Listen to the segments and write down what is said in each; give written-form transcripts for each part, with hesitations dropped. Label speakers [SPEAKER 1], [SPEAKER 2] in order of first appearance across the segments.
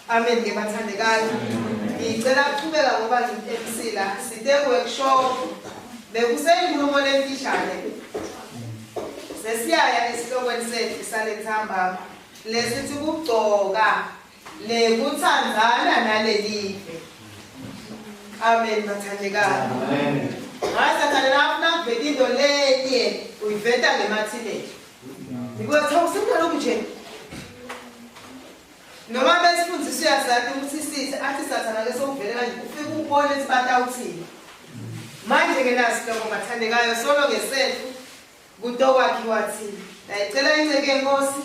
[SPEAKER 1] Amen ke bathandekayo. Ngicela ukuqhubeka ngoba ngi-MC la. Site workshop. Bekuseyinkulumo lemfishane. Sesiyaya esihlokweni sethu sale ntsambama. Lesithi kugcoka nekuthandzana nalelive. Amen bathandekayo. Amen. Hayi sathane nafuna kuveta into lenye uyiveta ngema-teenager. Ngikuthiwa usemnalokhu nje. Noma besifundisa uyazathi ukuthi sithi athi sathana ke sokuvele kanje ufike ubone ukuthi batawuthini. Manje ke nasi lokho bathandekayo solo ngesethu kutokwakhiwa thina. Ndayicela inceke yenkosi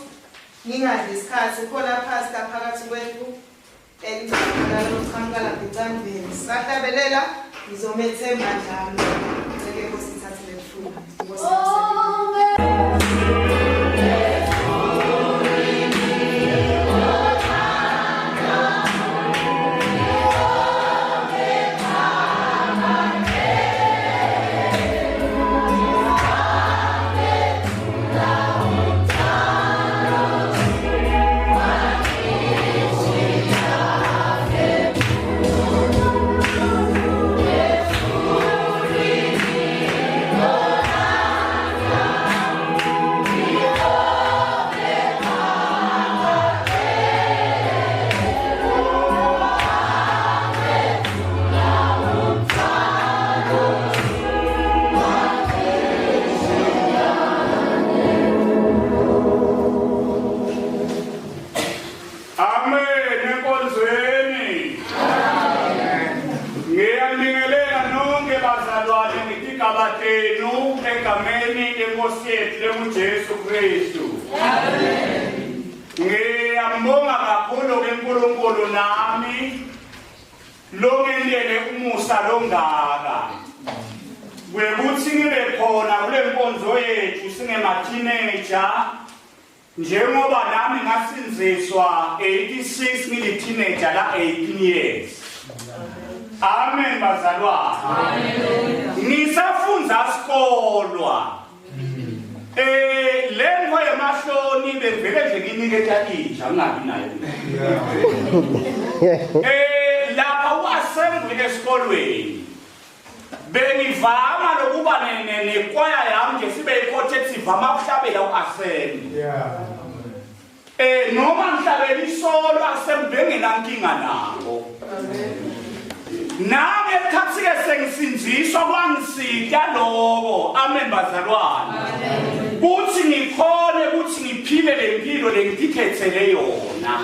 [SPEAKER 1] ngingadli isikhathi khona pastor phakathi kwethu eliqhamuka lapha ecandveni. Sahlabelela ngizomethemba njalo. Inceke yenkosi ithathe lelifuba. Inkosi
[SPEAKER 2] Amen enkonzweni. Amen. Ngiyanibingelela nonke bazalwane ngitigaba tenu egameni lenkosi yethu lenguJesu Kristu. Amen. Ngiyambonga kakhulu ke uNkulunkulu nami longentele umusa longaka kwekuthi ngibe khona kule nkonzo yethu singema-teenager Njengoba nami ngasinziswa 86 ngili-teenager la 18 years. Amen bazalwane. Ngisafunza sikolwa. Eh lento yemahloni bevele nje nginiketa inja ngingabi nayo. Eh lapha uassembly esikolweni. Bengivama lokuba nekwaya yami nje sibe i-quartet sivama ukuhlabela u-assembly.
[SPEAKER 3] Yeah.
[SPEAKER 2] Eh noma ngihlabela isolo assembly bengenankinga nabo. Nami ekhathi ke sengisinziswa kwangisita lokho. Amen bazalwane. Kuthi ngikhone ukuthi ngiphile lempilo lengikhethele yona.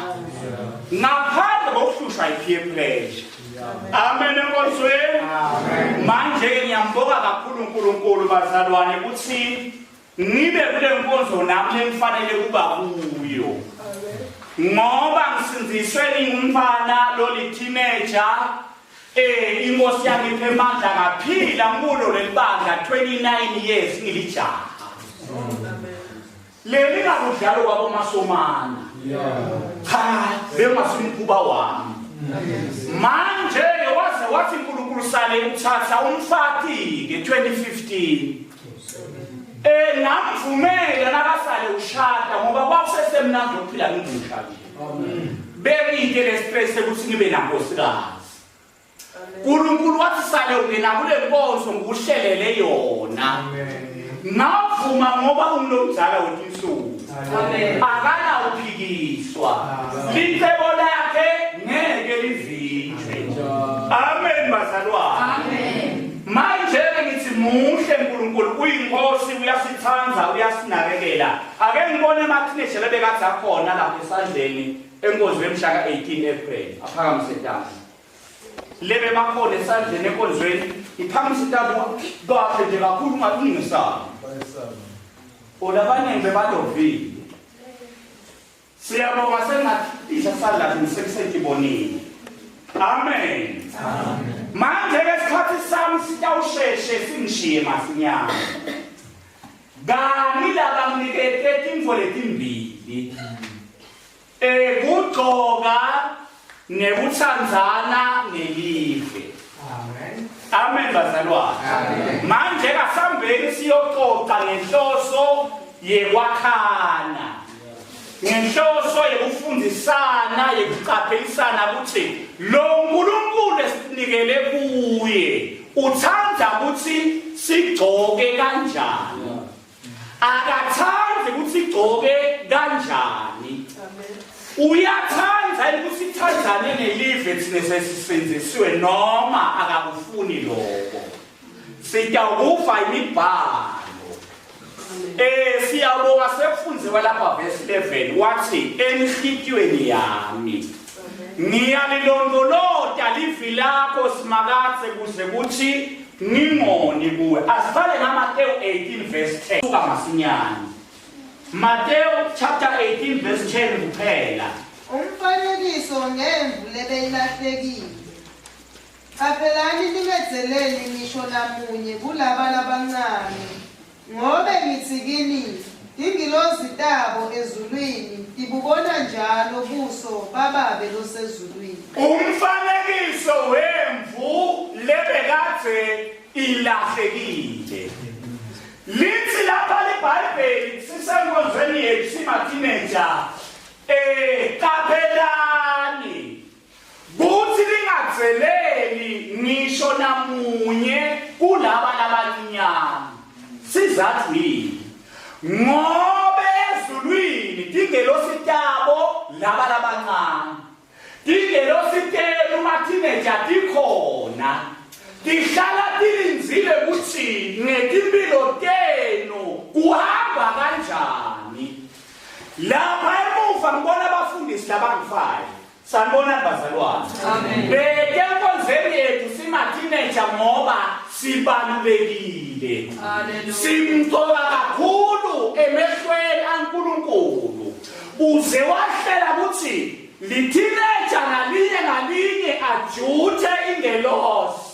[SPEAKER 2] Ngaphandle kokuhlushwa i-peer pressure. Amen enkonzweni. Manje ke ngiyambonga kakhulu uNkulunkulu bazalwane ukuthi ngibe kule nkonzo nami lengifanele kuba kuyo. Ngoba ngisinziswe ngingumfana loli teenager eh inkosi yangiphe amandla ngaphila kulo lelibandla 29 years ngilijaha. Leli ngakudlalo kwabo masomana. Cha, bengasimkhuba wami. Manje ke waze wathi uNkulunkulu sale uthatha umfati ke 2015. Eh ngamvumela nakasale ushada ngoba kwakusesemnandi ukuphila ngimusha nje. Bengike le stress ukuthi ngibe nankosikazi. uNkulunkulu wathi sale ungena kule nkonzo ngikuhlelele yona. Ngavuma ngoba ungilomdala wetinsuku. Akanawuphikiswa. Licebo lakhe ngeke livinjwe. Amen bazalwane. Amen. Manje ke ngithi muhle uNkulunkulu uyinkosi uyasithanda uyasinakekela. Ake ngibone ama-teenager lebekade akhona lapha esandleni enkonzweni mhla ka-18 April aphakamise tandla. Lebe bakhona esandleni enkonzweni iphakamise tandla kahle nje kakhulu ungathi ungesabi. Olabaningi bebalovile. Siyabonga sengathi isandla ngisekusentibonile. Amen. Manje ke isikhathi sami sitawusheshe singishiye masinyane. Kani laba nginikete tintfo letimbili. Ekugcoka nekutsandzana nelive.
[SPEAKER 3] Amen.
[SPEAKER 2] Amen bazalwane.
[SPEAKER 3] Amen.
[SPEAKER 2] Manje kasambeni siyoxoxa ngenhloso yekwakhana. Ngenhloso yokufundisana yekuqaphelisana ukuthi lo nkulunkulu esinikele kuye uthanda ukuthi sigcoke kanjani. Akathandi ukuthi sigcoke kanjani. Uyathanda ukuthi sithandane nelive thina sesisenzisiwe noma akakufuni lokho. Sitawukufa imibhalo. Siyabonga sekufundiwe lapha verse 11 wathi enhlitiyweni yami ngiyalilondolota livi lakho simakathe kuze kuthi ngingoni kuwe. Asiqale ngaMateyu 18 verse 10. Suka masinyane. Mateyu chapter 18 verse 10 kuphela.
[SPEAKER 1] Umfanekiso ngemvu lebeyilahlekile. Qaphelani ningetseleli ngisho namunye kulaba labancane, ngobe ngitsi kini, tingilozi tabo ezulwini tibubona njalo buso baBabe losezulwini.
[SPEAKER 2] Umfanekiso wemvu lebekadze ilahlekile. Lithi lapha liBhayibheli sisenkonzweni yethu simateenager qaphelani Kuthi lingadzeleli ngisho namunye kulaba labancinyane. Sizathu yini? Ngobe ezulwini tingelosi tabo laba labancane. Tingelosi tenu mateenager tikhona. Tihlala tilindzile ukuthi ngetimpilo tenu kuhamba kanjani. Lapha emuva ngibona abafundisi labangu-5. Sanibonani bazalwane. Amen. Beke enkonzweni yethu sima-teenager ngoba sibalulekile. Simcoka kakhulu emehlweni aNkulunkulu. Uze wahlela ukuthi li-teenager ngalinye ngalinye ajuthe ingelosi.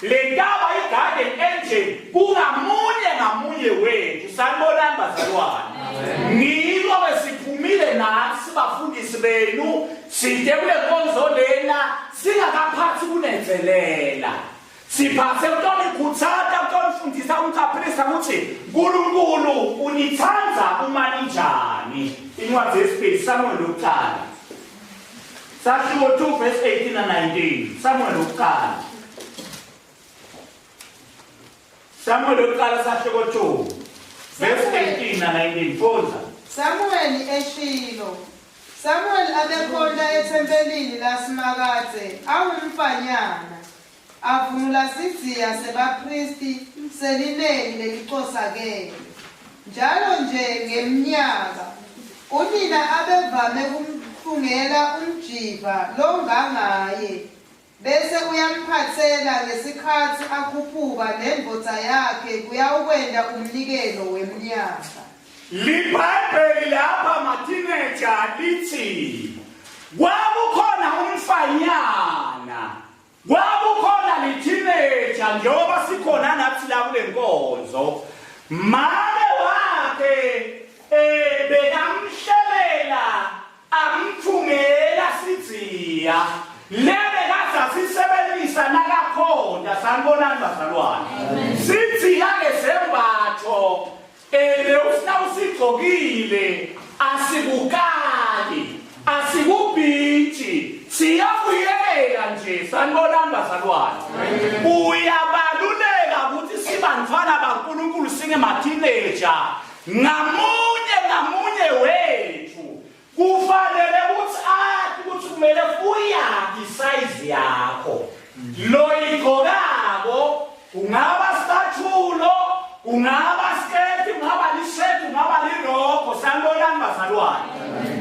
[SPEAKER 2] Le ntaba i-garden angel kungamunye ngamunye wethu. Sanibonani bazalwane. Ngilo besiphumile nathi sibafundisi benu side kule nkonzo lena singakaphathi kunenzelela. Siphathe ukutonikhuthaza ukutonifundisa ukuqaphilisa ukuthi uNkulunkulu unithanda uma ninjani. Incwadi yesibili Samuel lokuqala. Sahluko 2 verse 18 and 19. Samuel wokuqala. Samuel wokuqala sahluko 2 verse 18 and 19. Fundza.
[SPEAKER 1] Samuel eshilo. Samuel abekhonta ethempelini laSimakadze awumfanyana. Avunula sidziya sebaphristi selineni lelicosakele. Njalo nje ngemnyaka, unina abevame kumtfungela umjiva longangaye, bese uyamphatsela ngesikhatsi akhuphuka nendvodza yakhe kuyawukwenta umnikelo wemnyaka.
[SPEAKER 2] LiBhayibheli lapha mateenager lithi kwakukhona umfanyana Kwakukhona liteenager njengoba sikhona nathi la kule nkonzo. Make wakhe bekamhlelela amthungela sidziya lebe kadza sisebenzisa nakakhona sanibonani bazalwane. Sidziya ke sembatho Lewusina usigcokile asikukali asikubhintshi siyakuyekela nje sanibonani bazalwane uyabaluleka ukuthi sibantwana baNkulunkulu singemateenager ngamunye ngamunye wethu Kufanele ukuthi athi ukuthi kumele uyakhi size yakho. Loyigqokako kungaba sicathulo, kungaba sketi, kungaba lishethi, kungaba lirokho, sanibonani bazalwane.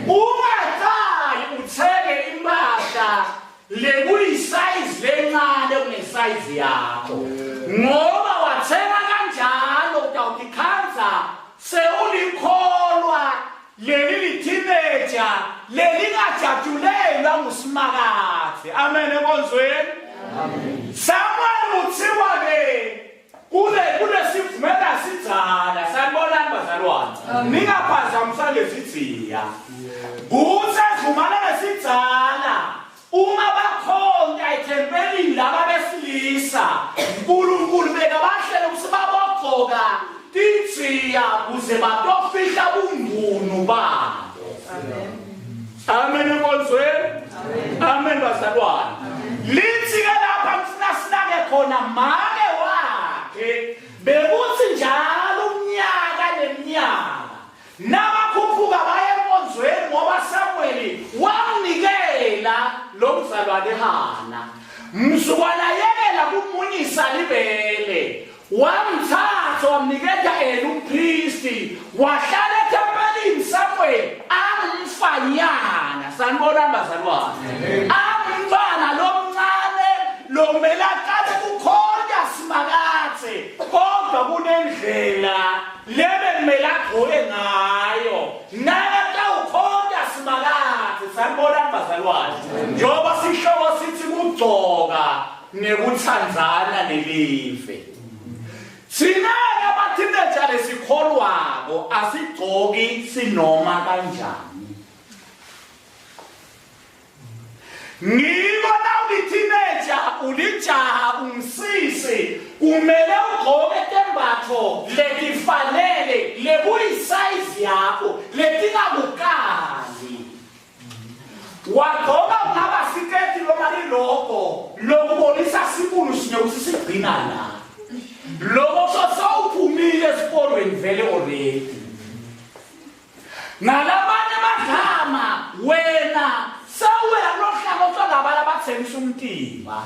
[SPEAKER 2] Ungaqali uthenge impahla lekuyisayizi lencane kunesayizi yakho. Ngoba wathenga kanjalo utawutikhandza sewulikholwa Leli liteenager lelingajatshulelwa nguSimakadze. Amen enkonzweni. Amen. Samuel kuthiwa ke kule kulesivumela sidzala sanibonani bazalwane. Ningaphazamisa lezidziya. Kuthe vumana lesidzala Uma bakhonta ethempelini laba besilisa, uNkulunkulu bekabahlele ukuthi babogqoka tidziya kuze batofihla bungunu babo. enkonzweni. Amen bazalwane. Lithi ke lapha ngifuna sinake khona make wakhe bekuthi njalo umnyaka neminyaka nabakhuphuka baye enkonzweni ngoba Samuel wamnikela lo mzalwane Hana mzukwana yekela kumunyisa libele wamthatha wamniketa yena umpristi wahlala ethempelini Samuel angumfanyana sanibonani bazalwane angumntwana lomncane lokumele aqale kukhonta simakathe kodwa kunendlela lebe kumele agqoke ngayo nakatawukhonta simakathe sanibonani bazalwane njengoba sihloko sithi kugcoka nekuthandzana nelive. Thina-ke abathineja lesikholwako asigcoki sinoma kanjani. Ngiko nawulithineja ulijaha umsisi kumele ugcoke tembatfo letifanele lekuyisayizi yakho letingakukali. Wagcoka kungaba siketi noma lilogo lokubonisa sibulu sinye ukuthi sigcina la. Loko sosawuphumile esikolweni vele already. Ngalamanye amagama wena sewuya kulohlanga otholabala abathengisa umtimba.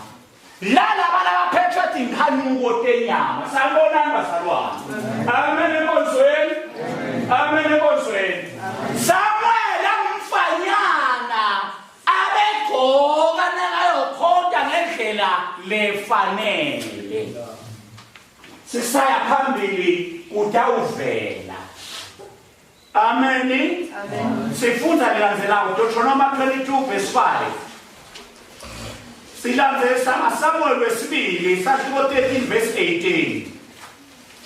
[SPEAKER 2] Lalaba labaphethwe tinkhanuko tenyama. Sanibonani bazalwane. Amen enkonzweni. Amen enkonzweni. Samuel angumfanyana abegcoka nakayokhonta ngendlela lefanele. Sisaya phambili kutawuvela. Amen. Amen. Sifunda lilandzelako Deuteronomy 22 verse 5. Silandze sangaSamuel wesibili sahluko 13 verse 18.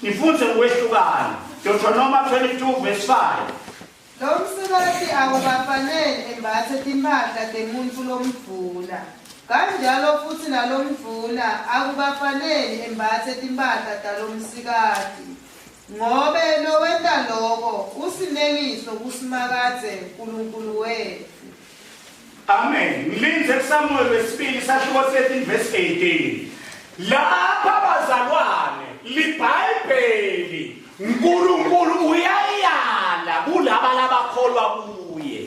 [SPEAKER 2] Nifundze ngokwehlukana. Deuteronomy 22 verse 5.
[SPEAKER 1] Lo msikati akukafanele embathe timphahla temuntfu lomdvuna. Kanjalo futsi nalomdvuna akukafaneli embatse timphahla talomsikati. Ngobe lowenta loko usinengiso kuSimakadze Nkulunkulu wetfu.
[SPEAKER 2] Amen. Ngilindze kuSamuel wesibili sahluko 13 verse 18. Lapha bazalwane liBhayibheli uNkulunkulu uyayala kulaba labakholwa kuye.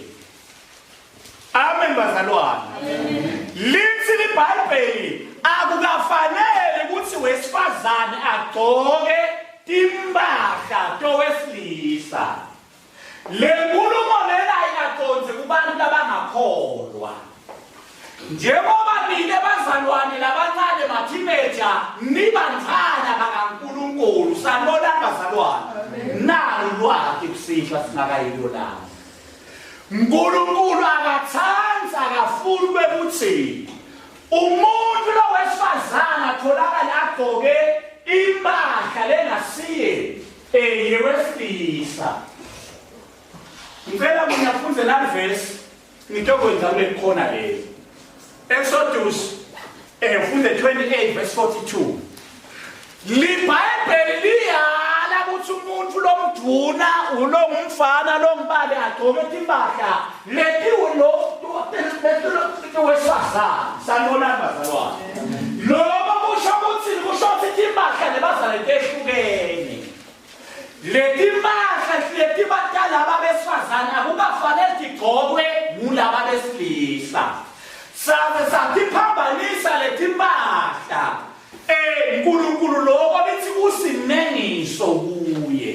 [SPEAKER 2] Amen bazalwane. Lithi liBhayibheli akukafanele ukuthi wesifazane agcoke timpahla towesilisa. Le nkulumo lena ingaqondi kubantu abangakholwa. Njengoba nina bazalwane labancane mathineja nibantwana bakaNkulunkulu sanibonani bazalwane. Nalu lwakhe kusihlwa singakayilolanga. Nkulunkulu akathandi akafuni kwekuthi umuntu lowesifazane atholakale agqoke impahla lengasiye eyewesilisa. Ngicela kunyafunze lali verse ngitokwenza kuleli khona leli. Exodus funde 28 verse 42. LiBhayibheli liyala ukuthi umuntu lomduna ulongumfana longibale agcoke timpahla letiwesifazane. Sanibonani bazalwane. Lokho kusho ukuthi kusho ukuthi timpahla nebazali tehlukene. Letimpahla letibatalaba besifazane akukafanele tigcokwe ngulaba besilisa. Saze satiphambanisa letimpahla. Eh uNkulunkulu lokho lithi kusinengiso kuye.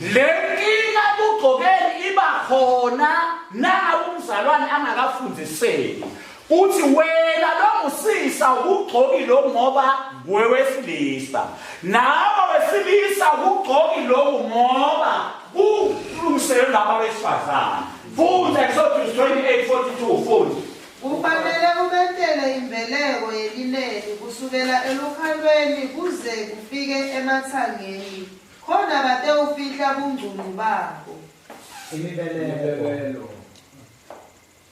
[SPEAKER 2] Le nkinga ekugcokeni iba khona nangabe umzalwane angakafundiseki. Uthi wena longusisa ukugcoki lo ngoba wewesilisa. Nawe wesilisa ukugcoki lokhu ngoba kulungiselwe laba besifazane. Funda Exodus 28:42 funda.
[SPEAKER 1] Kufanele ubentele imbeleko yelineni kusukela elukhalweni kuze kufike emathangeni, khona batewufihla bungcunu babo.
[SPEAKER 3] Imibeleko.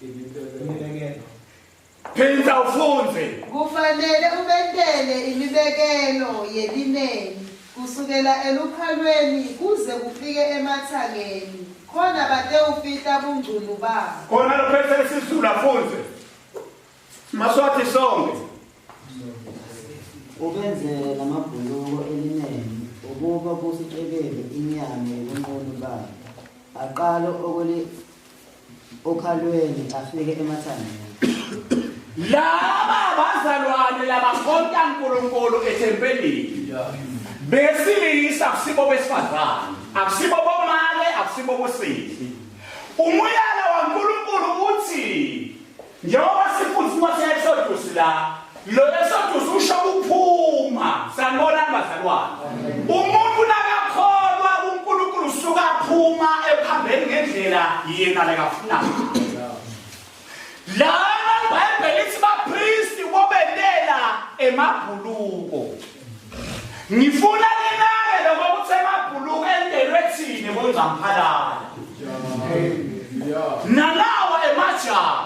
[SPEAKER 3] Imibekelo.
[SPEAKER 2] Phinda ufunde.
[SPEAKER 1] Kufanele ubentele imibekelo yelineni kusukela elukhalweni kuze kufike emathangeni. Khona batewufihla bungcunu babo.
[SPEAKER 2] Khona lophethe isiZulu afunze. Maswathi sonke.
[SPEAKER 3] Ubenzele namabhuluko elineni ukuba kusicekele inyama yobunqunu babo. Aqale okuli okhalweni afike emathangeni.
[SPEAKER 2] Laba bazalwane labakhonta uNkulunkulu ethempelini. Besilisa akusibo besifazane, akusibo bomake, akusibo bosisi. Umuyalo waNkulunkulu uthi njengoba sifunda incwadi ye-Exodus la, lo Exodus usho ukuphuma. Sanibonani bazalwane. Umuntu nakakholwa kuNkulunkulu usuka aphuma ekuhambeni ngendlela yena lekafuna ngayo. Lana iBhayibheli lithi bapristi bobentela emabhuluko. Ngifuna ninake lokho ukuthi emabhuluko entelwe thina bongcamphalala. Nalawa emajaha.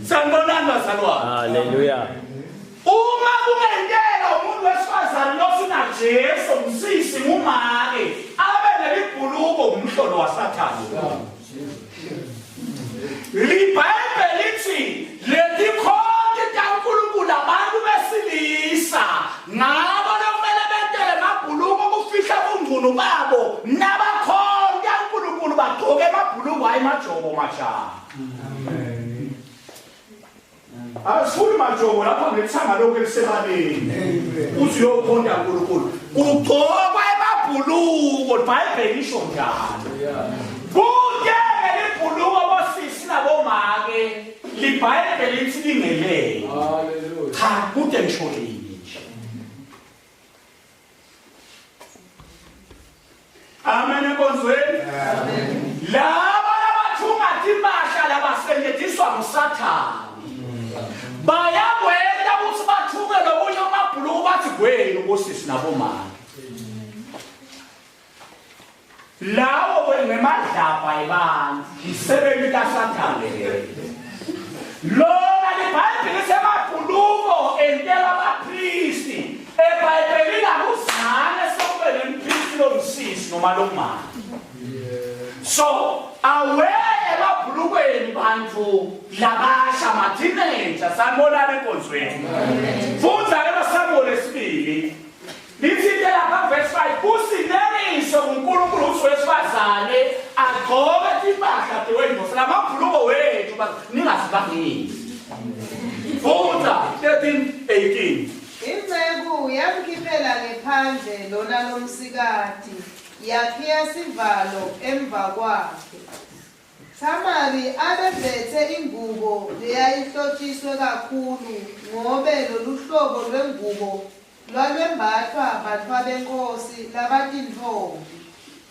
[SPEAKER 2] Sanibonani bazalwane.
[SPEAKER 4] Hallelujah.
[SPEAKER 2] Uma kungenteka umuntu wesifazane lofuna Jesu msisi ngumake abe nelibhuluko umhlolo waSathane. LiBhayibheli lithi letikhonti taNkulunkulu abantu besilisa ngabo lokumele bentele emabhuluko ukufihla bungcunu babo nabakhonta uNkulunkulu bagqoke emabhuluko hayi majobo majaha. Asifuni majobo lapha ngethanga lokhu elisebaleni. Uthi uyokhonta uNkulunkulu. Kugcokwa emabhuluko, iBhayibheli lisho njalo. Kungeke libhuluko bosisi nabomake, liBhayibheli lithi lingelele. Cha, kude ngisho linye nje. Amen enkonzweni. Amen. Laba labathunga timpahla labasenyediswa nguSathane. Bayakwenda ukuthi bathuke lokunye amabhuluku bathi kwenu bosisi nabomama. Lawo ngemadlabha ebandla isebenzi kaSathane leyo. Lona liBhayibheli lisemabhuluko entela abapristi. EBhayibhelini akuzange sekube nempristi lomsisi noma lomama. So awe emabhulukweni bantu labasha ma-teenager sanibonani enkonzweni. Fundza ke baSamuel lesibili Lithi lapha verse 5 kusinengiso kuNkulunkulu ukuthi wesifazane agcoke timpahla tewendvosa lamabhuluko wethu ningazibangisi. Funda 13 18.
[SPEAKER 1] Inceku yamkhiphela ngephandle lona lomsikati, yakhiya sivalo emva kwakhe. Thamari abembethe ingubo leyayihlotshiswe kakhulu ngobe loluhlobo lwengubo Lwalwembatfwa bantfwabenkhosi labatintfombi,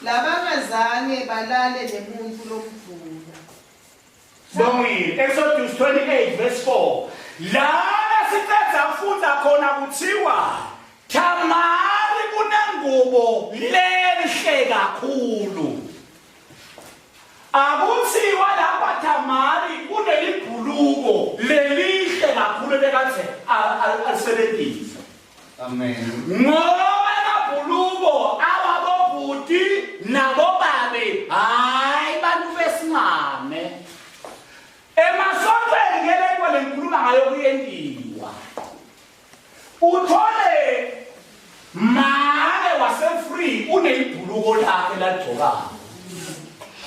[SPEAKER 1] labangazange balale nemuntfu lomdvuna.
[SPEAKER 2] Sibongile. Exodus 28 verse 4. Lana sicedza kufunda khona kuthiwa Thamari kunengubo lenhle kakhulu. Akuthiwa lapha Thamari kunelibhuluko lelihle kakhulu ebekade alisebenzisa.
[SPEAKER 5] Amen.
[SPEAKER 2] Ngoba amabhuluko awabobhuti nabobabe hayi bantu besimame. Emasontweni ngelento lengikhuluma ngayo kuyentiwa. Uthole make wase-free unelibhuluko lakhe laligcokayo.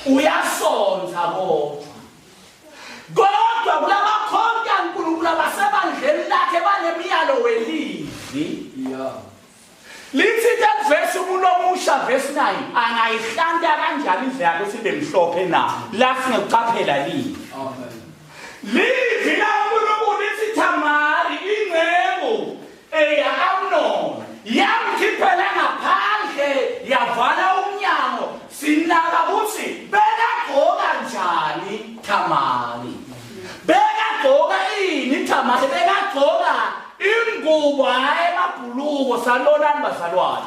[SPEAKER 2] Uyasonta kodwa. Kodwa kulabakhonta uNkulunkulu abasebandleni lakhe banemiyalo welivi.
[SPEAKER 5] Yeah.
[SPEAKER 2] Lithi that verse umuntu omusha verse 9 angayihlanta kanjani indlela yakhe ukuthi ibe mhlophe na? La singekuqaphela livi.
[SPEAKER 5] Amen.
[SPEAKER 2] Livi laNkulunkulu lithi Thamari inceku eya-Amnoni yamkhiphela ngaphandle yavala umnyango sinaka ukuthi bekagqoka njani Thamari bekagqoka ini Thamari bekagqoka ingubo hhayi emabhuluko sanibonani bazalwane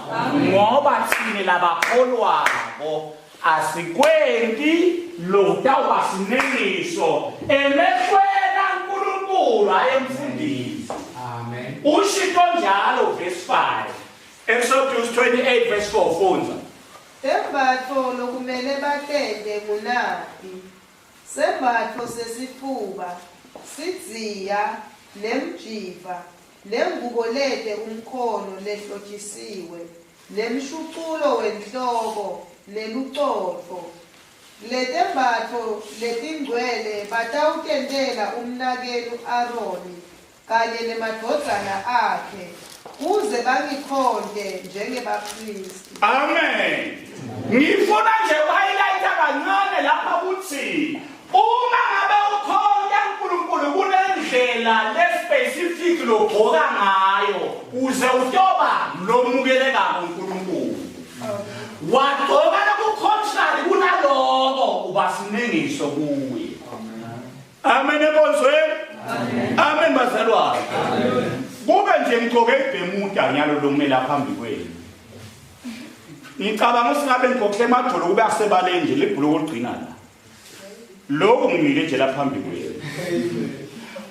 [SPEAKER 2] ngoba thina labakholwako Asikwenti lokutawuba sinengiso emehlweni aNkulunkulu hhayi emfundisi.
[SPEAKER 5] Amen.
[SPEAKER 2] Ushito njalo verse 5. Exodus 28 verse 4 fundza.
[SPEAKER 1] Tembatfo lokumele batente ngunati, sembatfo sesifuba, sidziya, nemjiva, nengubo lete umkhono lehlotjisiwe, nemshuculo wenhloko, nelucotfo. Letembatfo letingcwele batawutentela umnakenu Aroni kanye nemadvodzana akhe kuze bangikhonte njengebaphristi.
[SPEAKER 2] Amen. Ngifuna nje uhighlight kancane lapha ukuthi uma ngabe ukhonta uNkulunkulu kunendlela lespecific logqoka ngayo uze utoba lomukelekako uNkulunkulu. Wagqoka lokucontrary kunaloko uba sinengiso kuye. Amen enkonzweni. Amen bazalwane. Kube nje ngigqoke ibhemuda nyalo lokumela phambi kwenu. Ngicabanga ukuthi ngabe ngigqoke emadolo kube asebaleni nje libhuluko ligcina la. Lokhu ngimile nje la phambi kwenu.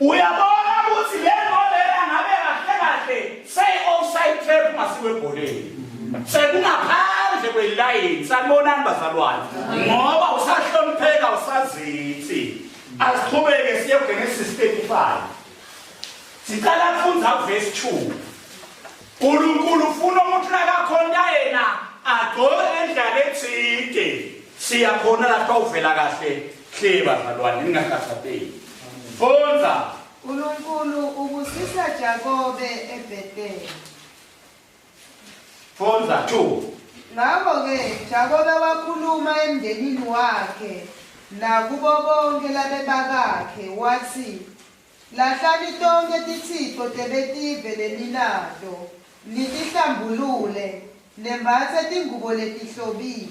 [SPEAKER 2] Uyabona ukuthi le nto lena ngabe kahle kahle say offside trap ungasiwe ebholeni. Sekungaphandle kwelayini sanibonani bazalwane ngoba usahlonipheka usazithi asiqhubeke siye kuGenesis 35 sicela kufunda verse 2 uNkulunkulu ufuna umuntu nakakhonta yena agqoke ngendlela ethide siyakhona lapha uvela kahle hle bazalwane ningakhathatheki fundza
[SPEAKER 1] uNkulunkulu ubusisa Jakobe eBethel
[SPEAKER 2] Fundza 2.
[SPEAKER 1] Ngakho-ke Jakobe wakhuluma emndenini wakhe nakubo bonke labebakakhe wathi, Lahlani tonkhe tithico tebetive leninato, nitihlambulule, nembatse tingubo letihlobile.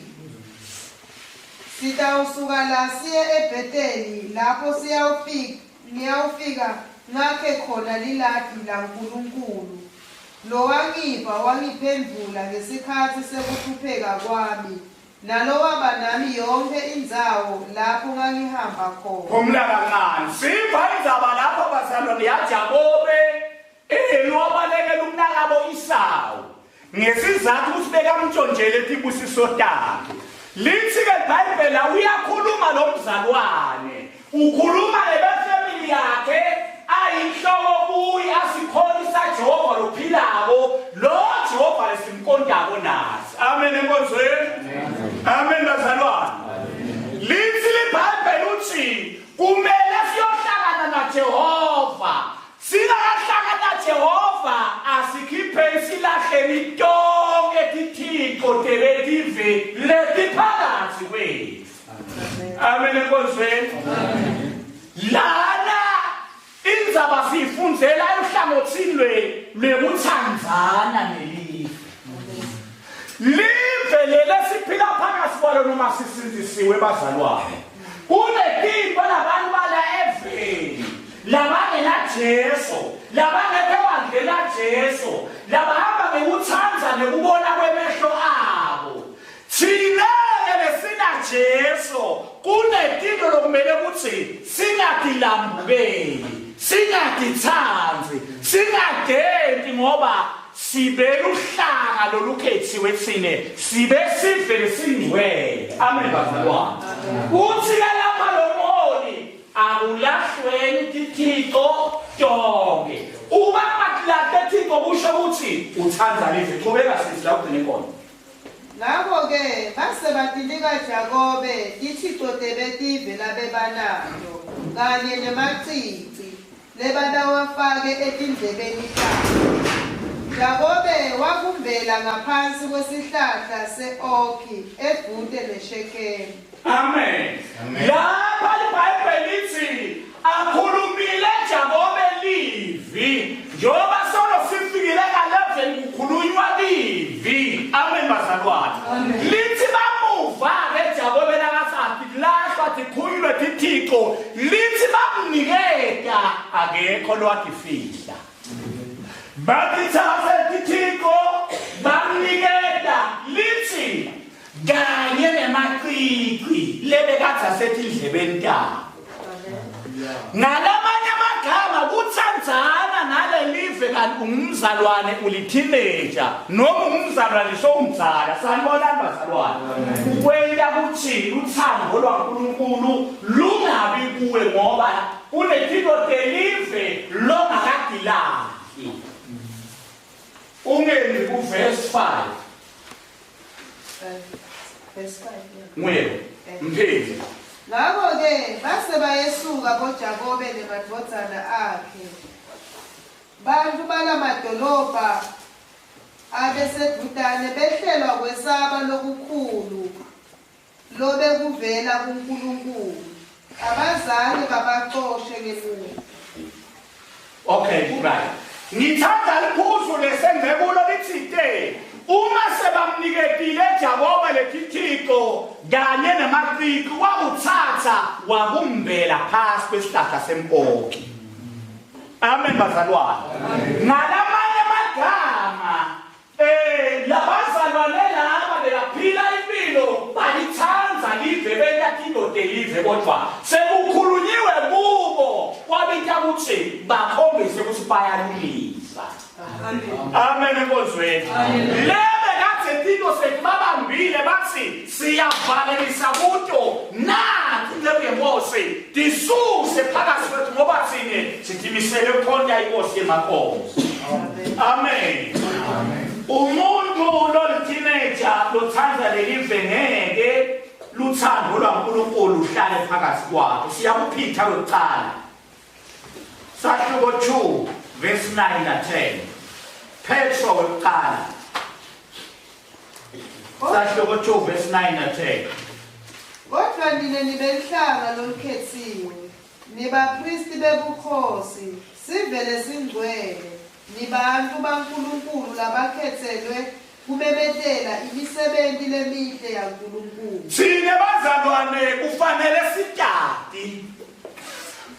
[SPEAKER 1] Sitawusuka la siye eBheteli lapho siyawufika ngiyawufika ngakhe khona liladi laNkulunkulu Lowangiva wangiphendvula ngesikhatsi sekuhlupheka kwami, nalowaba nami yonkhe indzawo lapho ngangihamba khona.
[SPEAKER 2] Phumula kancane. Siva indzaba lapho bazalwane yaJakobe Eli wabalekela umnakabo Isawu ngesizathu ukuthi bekamntshontshele tibusiso takhe. Lithi-ke iBhayibheli uyakhuluma lo mzalwane Ukhuluma nebefamily yakhe ayinhloko kuye asikholisa Jehova lophilako lo Jehova lesimkontako nathi. Amen enkonzweni. Amen bazalwane. Lithi liBhayibheli uthi kumele siyohlangana naJehova. Singakahlangana naJehova asikhiphe silahleni tonke tithixo tebetive letiphakathi kwethu. Amen enkonzweni. Lana indzaba siyifundzela ehlangothini lwe lwekuthandzana nelive. Live lele siphila phakathi kwalo noma sisindisiwe bazalwane. Kunetinto labantu bala eveni labangela Jesu, labangekho ebandleni laJesu, labahamba ngekuthanda nekubona kwemehlo abo. Thina-ke lesinaJesu kunetinto lokumele ukuthi singatilambukeli, singatithandi, singadenti ngoba sibe luhlanga lolukhethiwe thine sibe sive lesingcwele. Amen bazalwane. Uthi-ke lapha lo mholi akulahlweni tithixo tonke. Uma ungatilahli thixo kusho ukuthi uthanda live. Qhubeka sisi la ugcine khona.
[SPEAKER 1] Ngako-ke base batinika Jakobe tithico tebetive labebanato kanye nemacici lebabewafake etindlebeni tabo. Jakobe wakumbela ngaphansi kwesihlahla se-okhi edvute neShekhemu.
[SPEAKER 2] Amen. Lapha iBhayibheli lithi akhulumile Jakobe livi njengoba solo sifikile ka-11 kukhulunywa livi. Amen bazalwane. Lithi bamuva ke Jakobe lakasathi lahlwa tikhulunywe tithixo lithi bamniketa akekho lowatifihla. Batithatha tithixo bamniketa lithi kanye nemacici lebekadze asetindlebeni tabo. Ngalamanye amagama kutsandzana nalelive lelive kanti ungumzalwane uliteenager noma ungumzalwane sowumzala sanibonani bazalwane ukwenta kuthi luthando lwaNkulunkulu lungabi kuwe ngoba kunetilo telive longakadilahli ungendi kuverse 5
[SPEAKER 1] Verse 5 yeah.
[SPEAKER 2] nguye mphezi
[SPEAKER 1] Ngakho-ke base bayesuka boJakobe nemadvodzana akhe. Bantu balamadolobha abesedvutane behlelwa kwesaba lokukhulu lobekuvela kuNkulunkulu. Abazange babacoshe ngemuva.
[SPEAKER 2] Okay, right. Ngithanda liphuzu lesengcekulo lithite uma sebamniketile Jakobe lethithixo kanye namacici wakuthatha wakumbela phasi kwesihlahla sempoki. Amen bazalwane. Ngalamanye amagama Eh labazalwane laba bekaphila impilo balithanda live benta indoda elive kodwa sekukhulunyiwe kubo kwabita ukuthi bakhombise ukuthi bayalungisa. Amen enkonzweni. Lebe kade into sekubabambile bathi siyavalelisa kuto nathi njengenkosi tisuse phakathi kwethu ngoba thina sidimisele ukukhonta inkosi yemakhosi. Amen. Umuntu loliteenager lothanda lelive ngeke luthando lwaNkulunkulu luhlale phakathi kwakhe. Siyakuphitha kwekuqala. Sahluko 2 verse 9 na 10. Petro wekuqala. Sahluko 2 verse 9 na 10.
[SPEAKER 1] Kodwa nina nibenhlanga lolukhethiwe, nibapristi bebukhosi, sivele singcwele, nibantu baNkulunkulu labakhethelwe kumemetela imisebenzi lemihle yaNkulunkulu.
[SPEAKER 2] Thina bazalwane kufanele sitati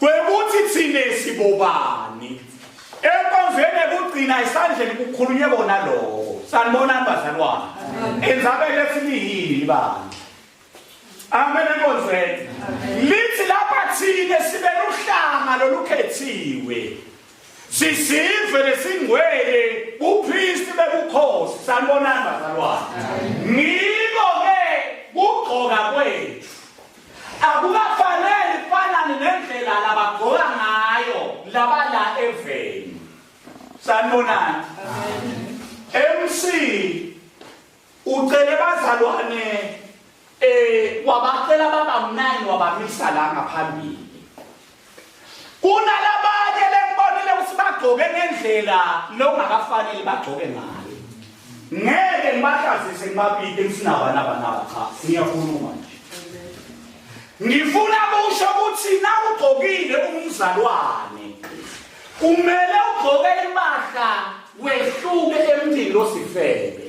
[SPEAKER 2] kwekuthi thina sibobani. Enkonzweni yokugcina esandleni kukhulunywe kona lokho. Sanibonani bazalwane. Endzabeni ethi liyini ibandla. Amen enkonzweni. Lithi lapha thina sibe luhlanga lolukhethiwe. Sisive lesingcwele bupristi bebukhosi. Sanibonani bazalwane. Ngiko ke kugqoka kwethu. Akukafanele kufanane nendlela labagqoka ngayo labala eveni. Sanibonani. MC ucele bazalwane eh wabacela baba 9 wabamisa la ngaphambili. Kunalabanye lengibonile ukuthi bagqoke ngendlela lokungakafanele bagqoke ngayo. Ngeke ngibahlazise ngibabide ngisinaba naba naba cha ngiyakhuluma nje. Ngifuna kusho ukuthi nawugqokile umzalwane kumele ugqoke impahla wehluke emntwini losifebe.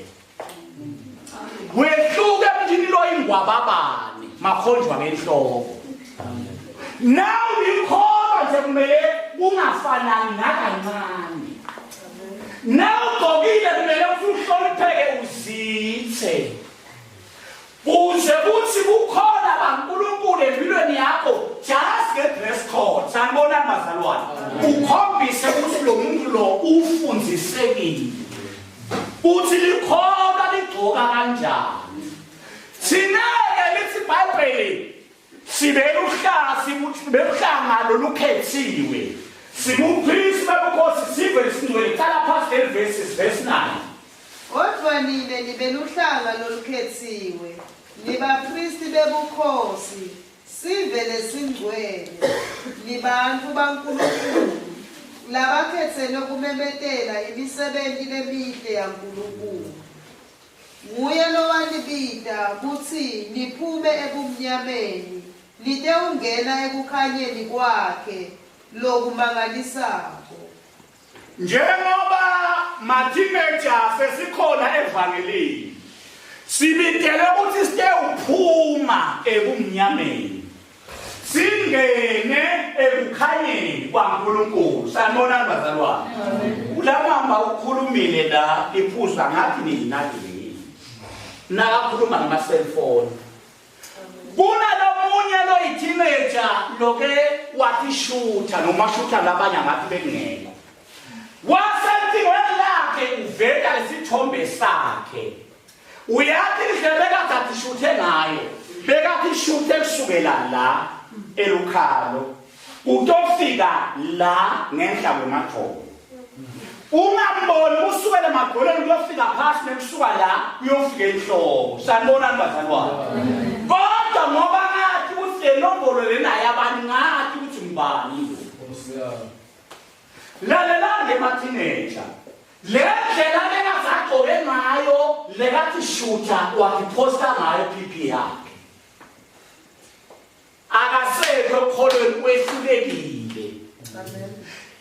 [SPEAKER 2] Wehluke emntwini loyingwababane makhonjwa ngenhloko. Nawu ikholwa nje kumele kungafanani nakancane. Nawugqokile kumele uhlonipheke uzithe. Kuze kuthi kukhona baNkulunkulu empilweni yakho just nge-dress code. Sanibonani bazalwane. Ukhombise ukuthi lo muntu lo ufundisekile. Uthi likholwa ligcoka kanjani. Thina-ke lithi iBhayibheli sibeluhlanga lolukhethiwe. Sibupristi bobukhosi sive lesingcwele. Qala phansi leli verse verse 9.
[SPEAKER 1] Kodwa nina nibeluhlanga lolukhethiwe, nibapristi bebukhosi, sive lesingcwele, nibantu baNkulunkulu, labakhethelwe kumemetela imisebenzi lemihle yaNkulunkulu. Nguye lowanibita kutsi niphume ebumnyameni nitewungena ekukhanyeni kwakhe lokumangalisako.
[SPEAKER 2] Njengoba ma-teenager sesikhona evangelini sibitele ukuthi sitewuphuma ebumnyameni singene ekukhanyeni kwaNkulunkulu. Sanibonani bazalwane. Ulamamba ukhulumile la iphuza ngathi nina yini nakakhuluma ngama-cellphone. Kunalomunye loyi-teenager loke wathi shutha noma shutha labanye ngathi bekungekho. Wasencingweni lakhe uveta lesithombe sakhe. Uyathi indlela bekade athishuthe ngayo, bekathi shuthe kusukela la elukhalo utofika la ngenhla kwemadolo. Ungamboni kusukela emadolweni kuyofika phasi nekusuka la kuyofika enhloko. Sanibonani bazalwane. Kodwa ngoba ngathi ukuthi le nombolo lena yabani ngathi ukuthi ngubani lo. Lalelani ke ma-teenager. Le ndlela bekazagqoke ngayo lekathi shutha wakiphosta ngayo PP yakhe. Akasekho ekukholweni wehlulekile.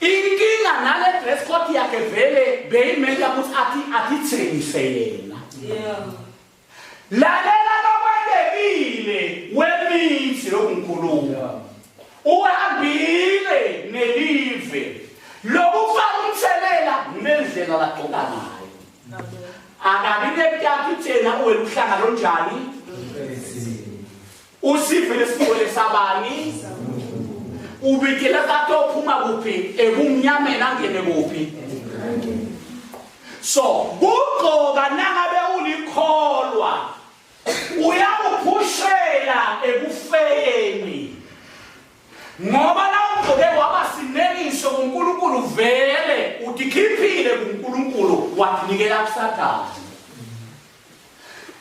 [SPEAKER 2] Inkinga nale dress code yakhe vele beyimele ukuthi athi athithengise yena.
[SPEAKER 1] Yeah.
[SPEAKER 2] Lalela lokwentekile wemithi lokungikhuluma. Uhambile nelive. Lokufaka umthelela nendlela lagqoka ngayo. Akabi nekuthatha ithena uweluhlanga lonjani? Usive lesingcwele sabani? Ubikela kade ophuma kuphi ebumnyameni angene kuphi? So kugqoka nangabe ulikholwa uyakuphushela ekufeni ngoba nawugqoke waba sinengiso kuNkulunkulu vele utikhiphile kuNkulunkulu watinikela kuSathane.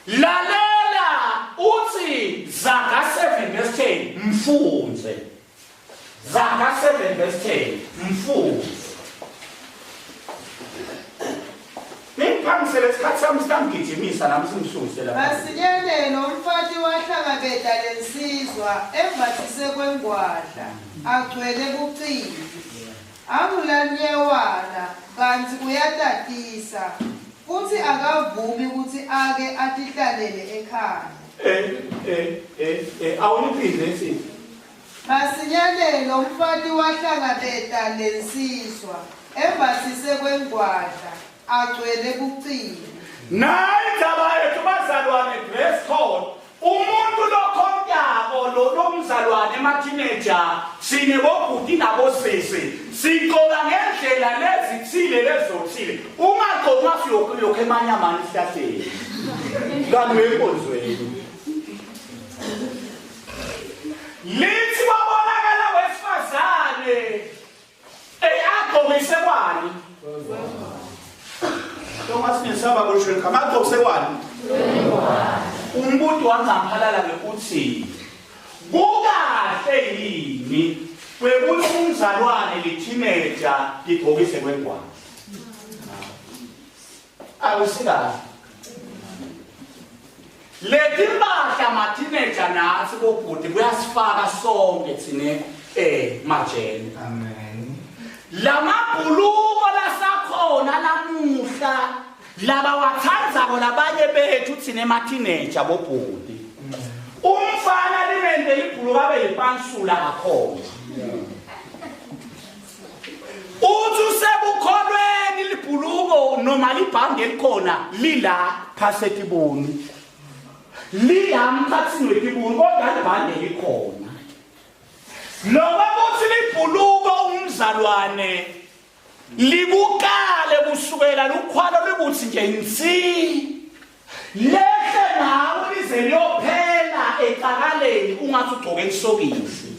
[SPEAKER 2] Lalela uthi Zaga 7 verse 10 mfunze. Zaga 7 verse 10 mfunze. Ningiphangisele isikhathi sami sitangigijimisa nami singisuse lapha.
[SPEAKER 1] Masinyane lo mfati wahlangabeta lensizwa embathise kwengwadla agcwele bucili. Angulanyewana kantsi uyatatisa futsi akavumi kutsi ake atihlalele ekhaya.
[SPEAKER 2] Eh eh eh eh awuniphinde sisi.
[SPEAKER 1] Masinyane lo mfati wahlangabeta lensizwa embatsise kwengwadla agcwele bucili.
[SPEAKER 2] Nayi indaba yethu bazalwane dress code. Umuntu lokhontako lo lomzalwane ema-teenager sine bobhuti nabosisi sigqoka ngendlela lezithile lezothile ungagqoki ngathi uyokha emanyamani esihlahleni kanti uyenkonzweni lithi wabonakala wesifazane Ey agqokise kwani? Thomas nesaba kusho igama agqokise kwani? Umbuto wangaphalala ke uthi kukahle yini kwekuthi umzalwane li-teenager ligqokise kwengwane? Akusikahle. Letimpahla ma-teenager nathi bobhuti kuyasifaka sonke thina majele.
[SPEAKER 4] Amen.
[SPEAKER 2] Lamabhuluko lasakhona lamuhla labawathandzako labanye bethu thina ma-teenager bobhuti. Umfana limente libhuluko abe yipansula ngakhona. Uthi usebukholweni libhuluko noma libhange elikhona lila phasi etibuni. Lila mkhathini wetibuni kodwa libhange likhona. Lokho kuthi libhuluko umzalwane likukale kusukela lukhwalo likuthi nje nsi lehle nawe lize liyophela ecakaleni ungathi ugqoke isokisi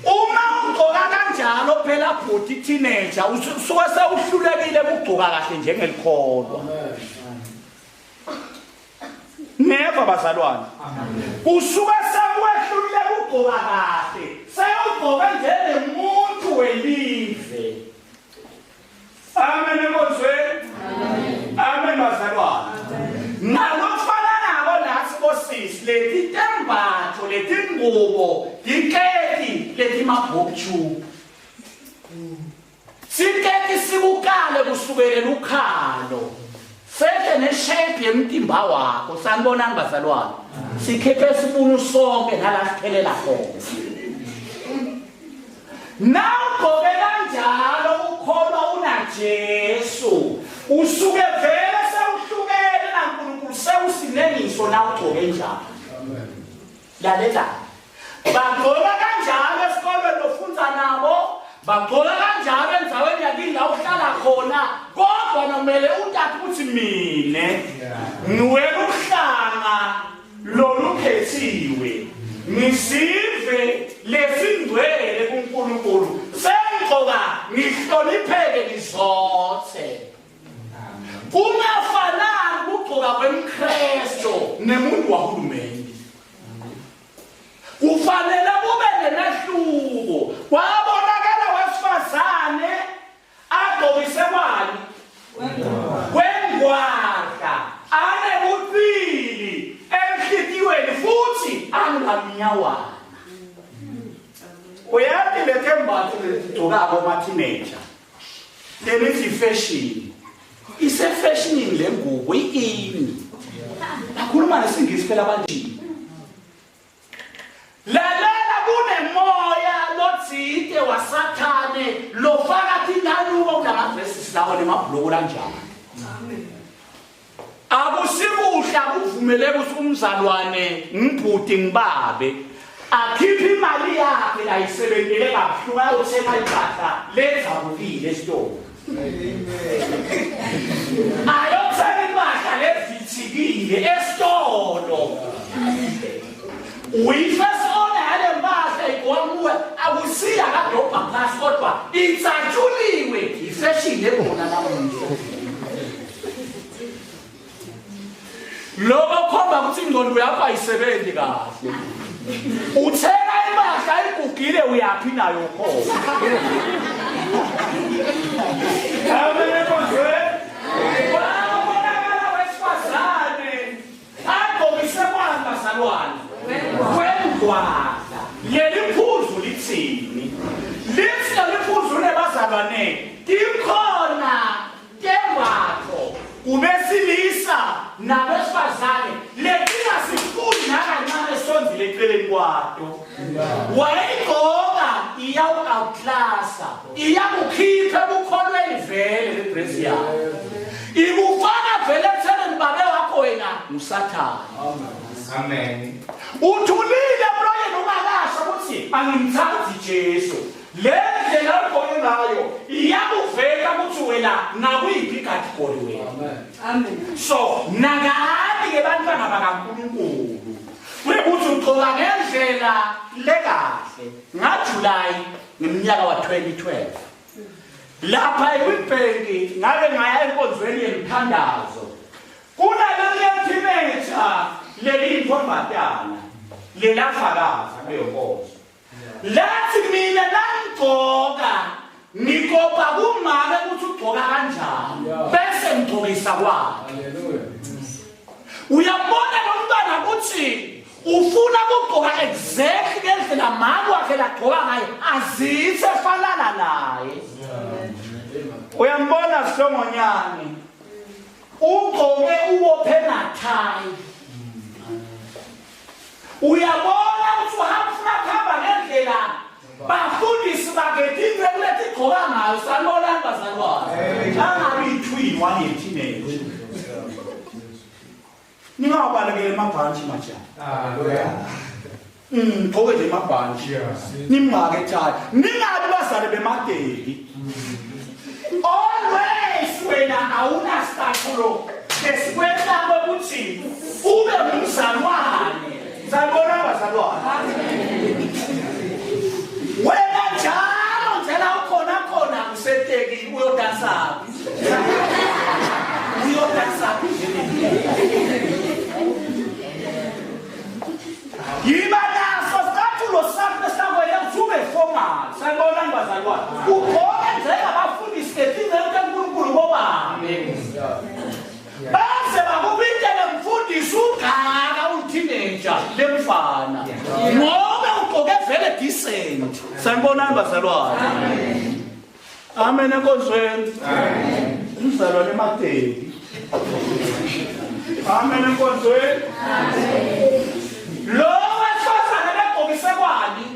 [SPEAKER 2] uma ugqoka kanjalo phela bhuti teenager usuke sewuhlulekile ukugqoka kahle njengelikholwa Neva bazalwane. Usuke sekwehlulile ukugqoka kahle. Sewugqoke njengemuntu welive. Amen enkonzweni. Amen bazalwane. Nalokufana nako nathi bosisi leti tembatho leti ngubo tiketi leti mabhobhu. Siketi sikukale kusukela ukhalo. Sehle neshape yemtimba wakho. Sanibonani bazalwane. Sikhiphe sibunu sonke nala siphelela khona. Nawugqoke kanjalo ukholwa unaJesu. Usuke vele sewuhlukene naNkulunkulu sewusinengiso nawugqoke njalo.
[SPEAKER 4] Amen.
[SPEAKER 2] Lalela. Bagqoka kanjalo esikolweni ofunda nabo, bagqoka kanjalo endaweni yakini la uhlala khona kodwa nomele utati ukuthi mina ngiwela uhlanga lolukhethiwe ngisive lesingcwele kuNkulunkulu sengigqoka ngihlonipheke ngizothe kungafanani ukugqoka kwemKristu nemuntu wahulumeni kufanele kube nemehluko kwabonakala wesifazane agqokise kwani kwengwadla anebuqili enhlitiyweni futhi angamnyawana uyazi le thembatho legcokako ama-teenager lemithi ifashion isefashionini le ngubo i-ini bakhuluma nesingisi phela abantu Lalela kunemoya lothite wasathane lofaka tinkanuko kulama verses lawo nemabhuloko lanjalo. Akusikuhle akuvumeleki ukuthi umzalwane ngibhuti ngibabe akhiphe imali yakhe layisebentele kabuhlungu ayothenga impahla ledzabukile esitolo. Ayothenga impahla levithikile esitolo. Uyi-first owner yale mpahla igqoka kuwe akusiya kadobha phasi kodwa itsatshuliwe yifeshini ekhona namuhla. Lokho khomba ukuthi ingqondo yakho ayisebenzi kahle. Uthenga impahla igugile uyaphi nayo khona. Amen enkonzweni. Kwabonakala wesifazane agqokise kwani bazalwane kwengwadla. Leli phuzu lithini? Lithi leli phuzu lebazalwane tikhona Tembatfo kubesilisa nabesifazane letingasifuni nakancane sondzile eceleni kwato. Wayigqoka iyawu-outclassa, iyakukhipha ebukholweni vele le dress yakho. Ikufaka vele ekuthenini babe wakho wena nguSathane.
[SPEAKER 4] Amen.
[SPEAKER 2] Uthulile emloyeni ungakasho ukuthi angimthandi Jesu. Le ndlela ogqoke ngayo iyakuveta ukuthi wena nakuyiphi ikategori wena.
[SPEAKER 1] Amen.
[SPEAKER 2] So nakani ke bantwana bakaNkulunkulu. Kuyekuthi ugqoka ngendlela lekahle. NgaJuly ngeminyaka wa-2012. Lapha eWitbank ngake ngaya enkonzweni yemthandazo. Kunaleliya teenager leli intombazana lelafakaza kuleyo nkonzo. Lathi mina nangigcoka ngikopa kumame ukuthi ugcoka kanjani bese ngigcokisa kwakhe. Uyabona lo mntwana ukuthi ufuna ukugcoka exactly ngendlela mama wakhe lagcoka ngayo azithe fanana naye. Uyambona Sihlongonyane ugcoke ubophe nathayi. Uyabona ukuthi uhamba ufuna kuhamba ngendlela bafundisi bakhe into ekuletha igqoka ngayo sanibonani bazalwane angabi yithwini wange-teenage ningawabalekele emabhantshi majaha gqoke nje emabhantshi nimngake ethaya ningabi bazali bemateki Always wena awunasicathulo esikwenta ukuthi ube ngumzalwane. Sanibona bazalwane. Wena njalo njena ukhona khona usetekini uyodansaphi? Uyodansaphi nje? Yiba naso sicathulo sakho esakwenza ukuthi ube formal. Sanibonani bazalwane. Ugqoke njengabafundisi ngetinceku kaNkulunkulu bobani. Baze bakubitele mfundisi ungaka uliteenager lemfana. Ngoba ugqoke vele decent. Sanibonani bazalwane. Amen enkonzweni. Amen. Umzalwane emateki. Amen enkonzweni. Amen. Lo wesifazane begqokise kwani?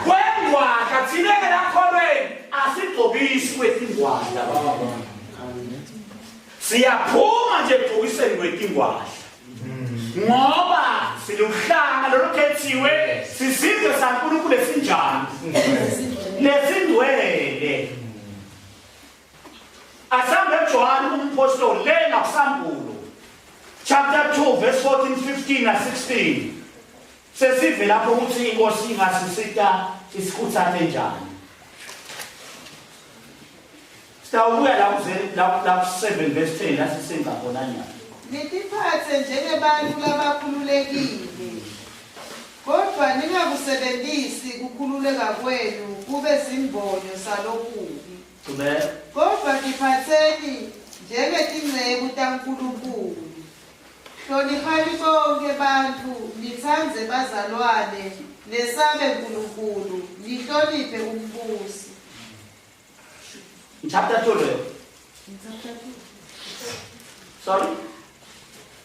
[SPEAKER 2] Kwengwadla thina ke lakholweni asigqokisi kwetingwadla. Siyaphuma nje ebhokiseni kwetingwadla. Ngoba siluhlanga lolukhethiwe sisizwe saNkulunkulu esinjani? Lesingcwele. John umpostoli le ngakusambulo chapter 2 verse 14 15 na 16 sesive lapho ukuthi inkosi ingasisita isikhuthathe njani. Sitawubuya la kuze la 7 verse 10 la sisenza khona nyalo.
[SPEAKER 1] Nitiphathe njengebantu labakhululekile. Kodwa ningakusebenzisi kukhululeka kwenu kube simbonyo salokubi.
[SPEAKER 2] Qhubeka.
[SPEAKER 1] Kodwa tiphatheni njengetinceku taNkulunkulu. Hloniphani bonke bantfu, nitsandze bazalwane, nesabe Nkulunkulu, nihloniphe umbusi.
[SPEAKER 2] Chapter 2 leyo. Sorry.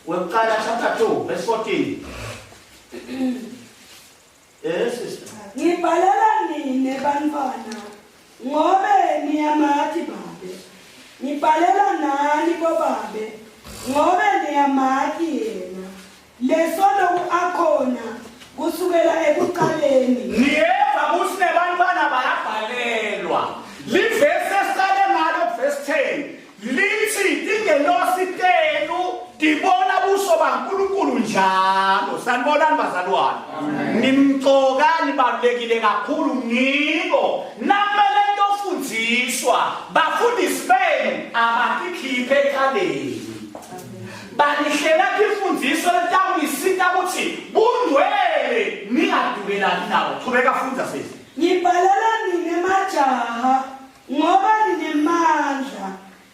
[SPEAKER 2] Wekuqala chapter 2 verse 14. Eh sister.
[SPEAKER 5] Ngibhalela nine bantwana ngobe niyamathi babe. Ngibhalela nani bobabe ngobe niyamathi yena. Lesoloku akhona kusukela ekuqaleni.
[SPEAKER 2] Niyeva ukuthi nebantwana bayabhalelwa. Livesi esiqale ngalo verse 10 lithi tingelosi tenu tibona buso baNkulunkulu njalo. Sanibonani bazalwane. Nimcoka nibalulekile kakhulu ngiko. Nakumele ntofundziswa bafundisi benu abatikhiphe ekhaleni. Banihlela imfundiso letawunisita ukuthi bungcwele ningadukelani nawo. Qhubeka funda sisi.
[SPEAKER 5] Ngibhalela nine majaha ngoba ninemandla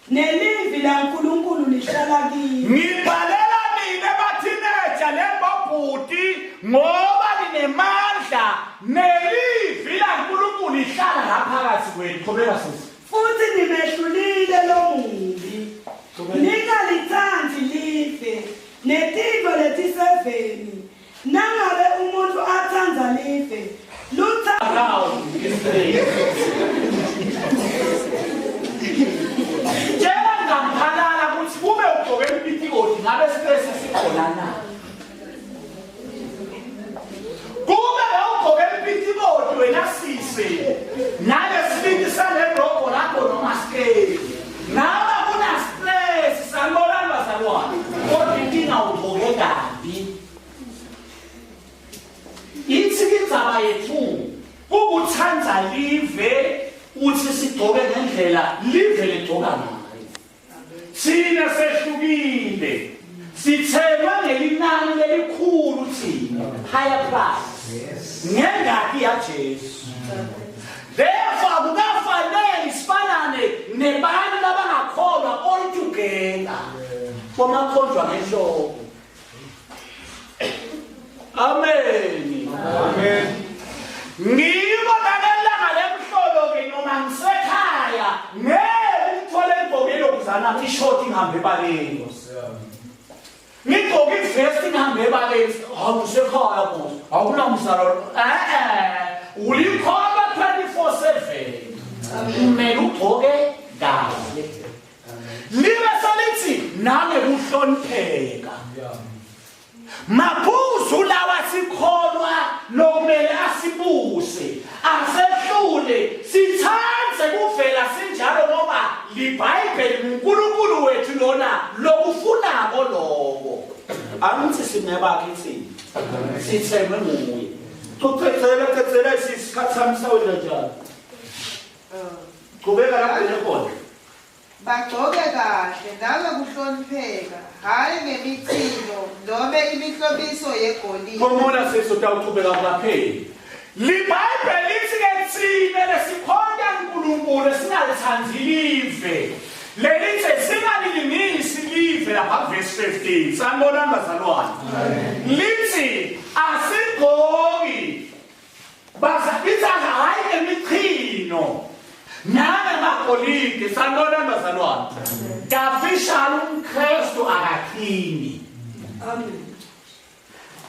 [SPEAKER 5] nelivi laNkulunkulu lihlala kini.
[SPEAKER 2] Ngibhalela nina bathineja lembobhuti ngoba ninemandla nelivi laNkulunkulu lihlala ngaphakathi kwenu. Qhubeka sisi.
[SPEAKER 5] Futhi nimehlulile lo mubi. Ningalithandi live netintfo letiseveni. Nangabe umuntu atsandza live, lutha
[SPEAKER 2] Around this place. Tshela ngamphalala ukuthi kube ugqoke ipitikoti ngabe stress sikhona na. Kube bewugqoke ipitikoti wena sisi nalesibindi sale rogo lakho noma skeli. Ngabe kuna stress sanibonani bazalwane. Kodwa inkinga ugqoke kabi. Ithi indzaba yethu ukuthanda live uthi sigcoke ngendlela live ligcoka ngayo. Thina sehlukile. Sithelwe ngelinani lelikhulu thina, higher price. Ngengati yaJesu. Therefore akukafanele sifanane nebantu labangakholwa all together. Bomakhonjwa ngenhloko. Amen.
[SPEAKER 4] Amen.
[SPEAKER 2] Ngiko nalelanga lemhlolo ke noma ngisekhaya ngeke ngithole igqoke lokuzana ishoti ngihambe ebaleni. Ngigqoke ivesti ngihambe ebaleni. Hawu usekhaya boss. Awunamzalo. Eh eh. Ulikholwa 24/7. Kumele ugqoke kahle. Libe selithi nangekuhlonipheka. Maphuzu lawa sikholwa lokumele asibuse asehlule sithathe kuvela sinjalo ngoba liBhayibheli uNkulunkulu wethu lona lokufunako lokho. Angithi sinebakhe thina sithembe nguye. Cecela cecela isikhathi sami sawenza njalo. Qhubeka lapho khona.
[SPEAKER 1] Bagcoke kahle nangekuhlonipheka, hhayi ngemichino nome imihlobiso yegolide.
[SPEAKER 2] Phumula sisi utawuqhubeka kungapheli. LiBhayibheli lithi ke thina lesikhonta uNkulunkulu singalithandi live. Lelithi singalilingisi live lapha verse 15. Sanibonani bazalwane. Lithi asigqoki Baza ithatha hayi ngemichino nangamagolide sanibonani bazalwane. Kafishane umKristu akakhini.
[SPEAKER 5] Amen.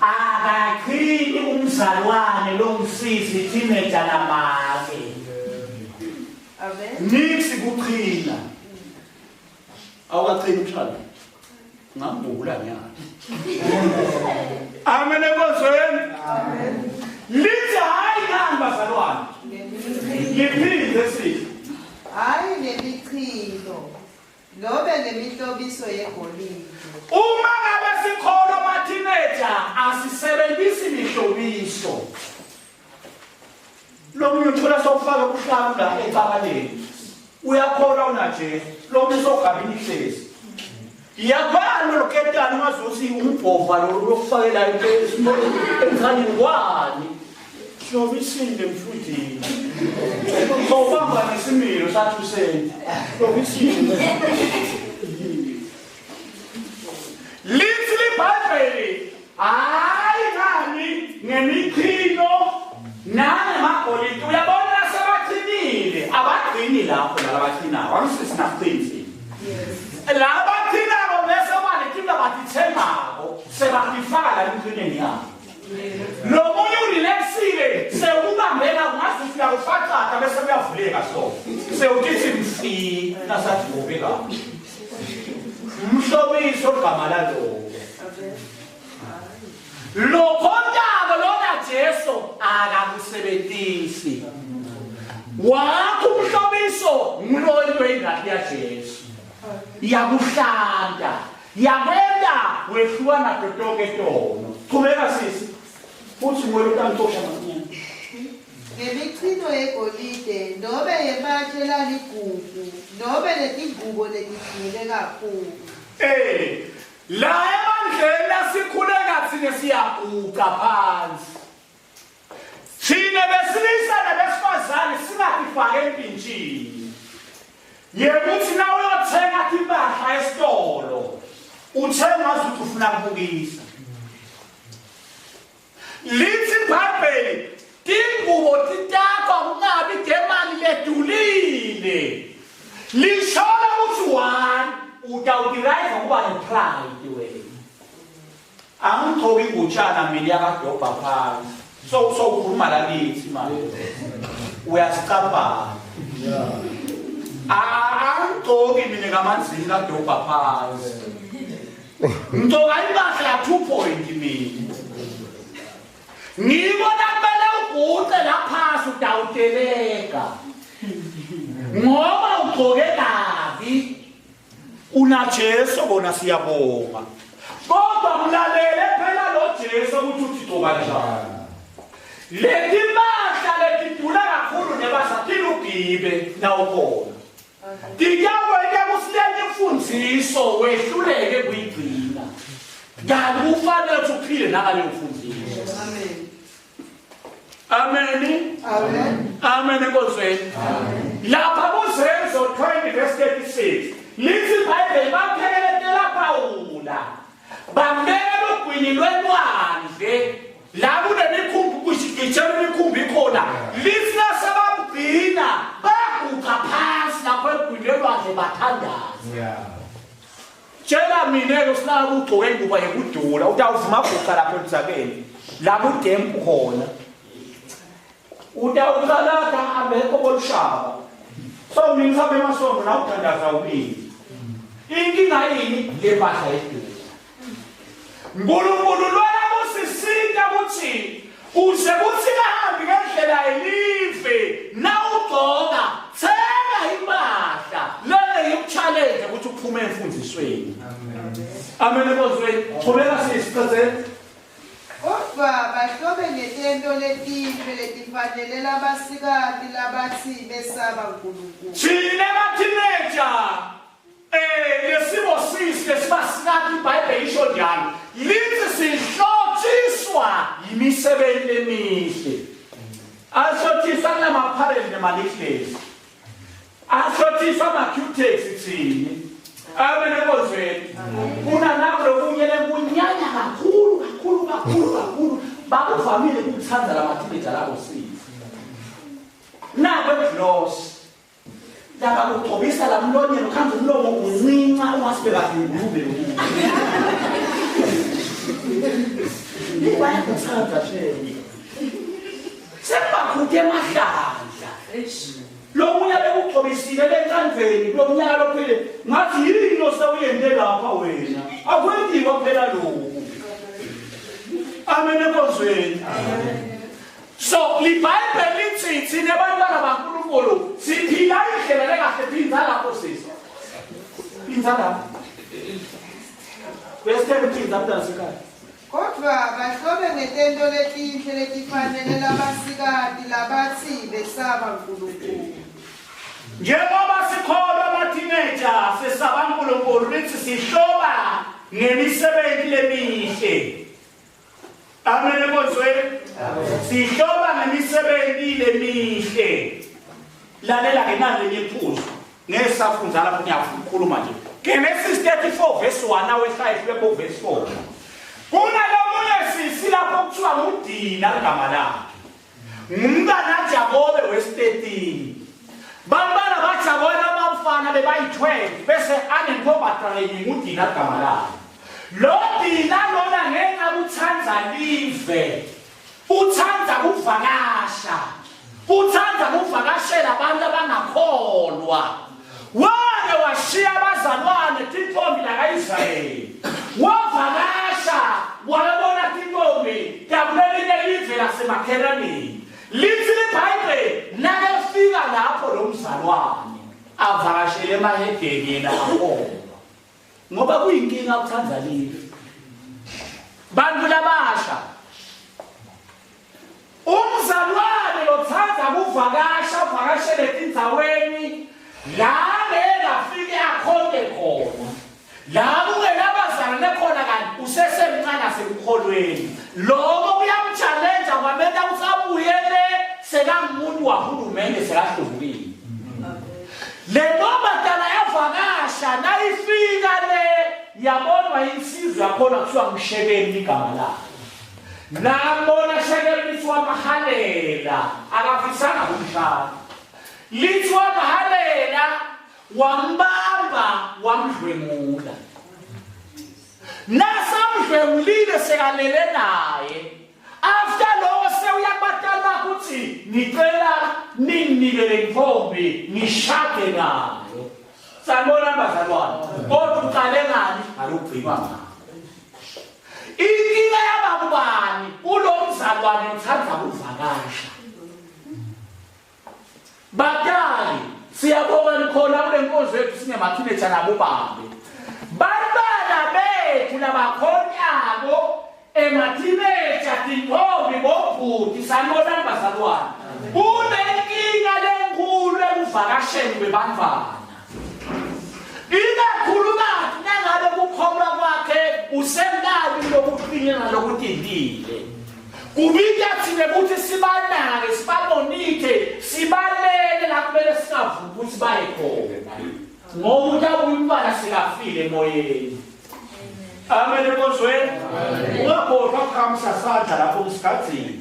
[SPEAKER 2] Akakhini umzalwane lomsisi teenager lamake.
[SPEAKER 1] Amen.
[SPEAKER 2] Niksi kuchina. Awukachini umshado. Ngambula ngiyazi. Amen enkonzweni.
[SPEAKER 1] Amen.
[SPEAKER 2] Lithi hayi ngani bazalwane.
[SPEAKER 1] Ngemichino.
[SPEAKER 2] Liphinde sithi
[SPEAKER 1] Hhayi ngemichino Nobe ngemihlobiso yegolide.
[SPEAKER 2] Uma ngabe sikholwa ama-teenager asisebenzisi mihlobiso. Lo munye uthola sokufaka ubuhlalu la ecakaleni. Uyakholwa unaJesu. Lo munye sogabini ihlezi. Yakwani lo ketani ungazuthi umbhova lo lokufakela into emkhanyeni kwani. Hlobisile mfundini. Sowubamba nesimilo sathi usenti. Hlobisile. Lithi liBhayibheli hayi ngani ngemichino nangemagolide uyabona sebaqinile abagcini lapho laba baqinayo angisisi naqinzi laba baqinako bese baletinto abatithengako sebatifaka la emqineni yabo lo munye urelaxile sewubambela kungathi ufika kufacatha bese kuyavuleka so sewutithi mfi nasathi ngobe kahle mhlobiso ligama lalowo lokhontako lona Jesu akakusebenzisi wakho umhlobiso nguloyo ingati yaJesu yakuhlanta yakwenta wehluka nato tonke tono qhubeka sisi futhi nguwe utamxosha masinyane
[SPEAKER 1] Ngemichino yegolide nobe yematshe laligugu nobe letingubo letidule kakhulu.
[SPEAKER 2] Eh, la ebandleni lasikhuleka thina siyaguqa phansi. Thina besilisa nabesifazane singatifake empintshini. Yekuthi na uyothenga timpahla esitolo, uthenga ngazuthi ufuna kubukisa. Lithi iBhayibheli tingubo titakwa kungabi temali ledulile. Lishola ukuthi one utawudirive kuba nepride wena. Angigcoki ingutshana mina yakadobha phansi. So so ukhuluma la kithi manje. Uyasicabanga. Angigcoki mina ngamanzini kadobha phansi. Ngigcoka impahla ya 2 point mina. Ngibona kumele uguqe lapha utawuteleka. Ngoba ugcoke kabi. Una Jesu bona siyabonga. Kodwa mlalele phela lo Jesu ukuthi uthi gcoka kanjani. Leti mpahla letidula kakhulu nebasathi nawukhona. Tiyakwenta kusilele imfundiso wehluleke kuyigcina. Kanti kufanele ukuthi uphile nangaleyo mfundiso.
[SPEAKER 1] Amen.
[SPEAKER 2] Amen.
[SPEAKER 1] Amen.
[SPEAKER 2] Amen enkonzweni. Lapha kuZenzo 20 verse 36 lithi iBhayibheli baphekeletela Pawula bambeka logwini lwelwandle la kunemikhumbi kushigijela imikhumbi ikhona lithi nasebamgcina baguqa phansi lapho egwini lwelwandle bathandaza.
[SPEAKER 4] Yeah.
[SPEAKER 2] Tshela mina ke usilala ugcoke ingubo yekudula utawuvuma guqa lapho eludzakeni la kudempu khona utawusalata abekho bolushaba so mina ngisabe emasonto la uthandaza ubili inkinga yini le mpahla yedula uNkulunkulu lwela kusisita ukuthi uze kuthi kahambi ngendlela yelive nawugcoka thenga impahla lele yikuchallenge ukuthi uphume emfundisweni. Amen enkonzweni. Qhubeka sisi cedzele.
[SPEAKER 1] Kodwa bahlobe ngetento letinhle letifanele labasikati labathi besaba uNkulunkulu.
[SPEAKER 2] Thina ma-teenager lesimo sisi lesibasikati iBhayibheli isho njalo. Lithi sihlotshiswa yimisebenzi emihle. Asihlotshiswa kunamaphareli nemalihlezi. Asihlotshiswa ama-cutex thina. Amen enkonzweni. Kunalapho lokunye lekunyanya kakhulu kakhulu kakhulu kakhulu. Bakuvamile ukuthanda lama-teenager labo sisi. Nako egloss. Laba kugcobisa la mlonyeni ukhanza umlomo uncinca ungasibeka ingulube yomuntu. Bayakuthanda shame. Sekubakhuthe emahlandla. Lo munye bekugcobisile lencanveni kulo mnyaka lophele ngathi yini osewuyente lapha wena. Akwenziwa phela lokhu. Amen enkonzweni. So liBhayibheli lithi thina abantwana baNkulunkulu siphila indlela lekahle phinda lapho sisi. Phinda lapho. Verse 10 phinda mntanasekhaya.
[SPEAKER 1] Kodwa bahlobe ngetento letinhle letifanele labasikati labatsi besaba Nkulunkulu.
[SPEAKER 2] Njengoba sikholwa ama-teenager sesaba uNkulunkulu lithi sihloba ngemisebenzi lemihle. Amen enkonzweni. Sihloba ngemisebenzi lemihle. Lalela ke nali lenye iphuzu. Ngeke safunda lapho ngiyakhuluma nje. Genesis 34 verse 1 awehla ehlwe ku verse 4. Kunalomunye sisi lapho kuthiwa nguDina igama lakhe. Ngumntana Jakobe wesi-13. Bantwana baJakobe abafana bebayi-12 bese anentombazane yenye nguDina igama lakhe. Lo Dina lona ngenxa kuthanda live. Uthanda kuvakasha. Uthanda kuvakashela abantu abangakholwa. Wake washiya abazalwane tintombi laka-Israyeli. Wavakasha wayobona tintombi takulelinye live lasemakheraneni. Lithi liBhayibheli nakefika lapho lo mzalwane avakashele emahedeni yena akholwa. Ngoba kuyinkinga ukuthanda live. Bantu labasha Umzalwane lothanda kuvakasha avakashele etindzaweni la ngeke afike akhonte khona la kungenabazalwane khona kanti usesemncane asekukholweni lokho kuyamtshalenja kwamenta ukuthi abuyele sekangumuntu wahulumende sekahlubukile le ntombazana yavakasha nayifika le yabonwa insizwa yakhona kuthiwa ngishekeni igama lakhe Nambona Shekemu lithi wamhalela akafisanga kumshaya. Lithi wamhalela wambamba wamdlwengula. Nasamdlwengulile sekalele naye. After lokho sewuyabatala ukuthi ngicela ninginike le ntombi ngishade nayo. Sanibona bazalwane. Kodwa uqale ngani? Ngalokugcinwa ngakho. Inkinga yabakubani kulo mzalwane uthanda ukuvakasha. Batali, siyabonga nikhona kule nkonzo yethu singemathineja nabobambe. Bantwana bethu labakhonyako emathineja tintombi bobhuti sanibonani bazalwane. Kunenkinga lenkulu ekuvakasheni kwebantwana. Ikakhulukazi nangabe kukholwa kwakhe usenalo lokuqine nalokutintile. Kubita thina ukuthi sibanake, sibamonithe, sibalele la kumele singavuki ukuthi baye khona. Ngoba utabuya umntwana sikafile emoyeni. Amen enkonzweni. Ungakhohlwa ukuphakamisa sandla lapho usigadzile.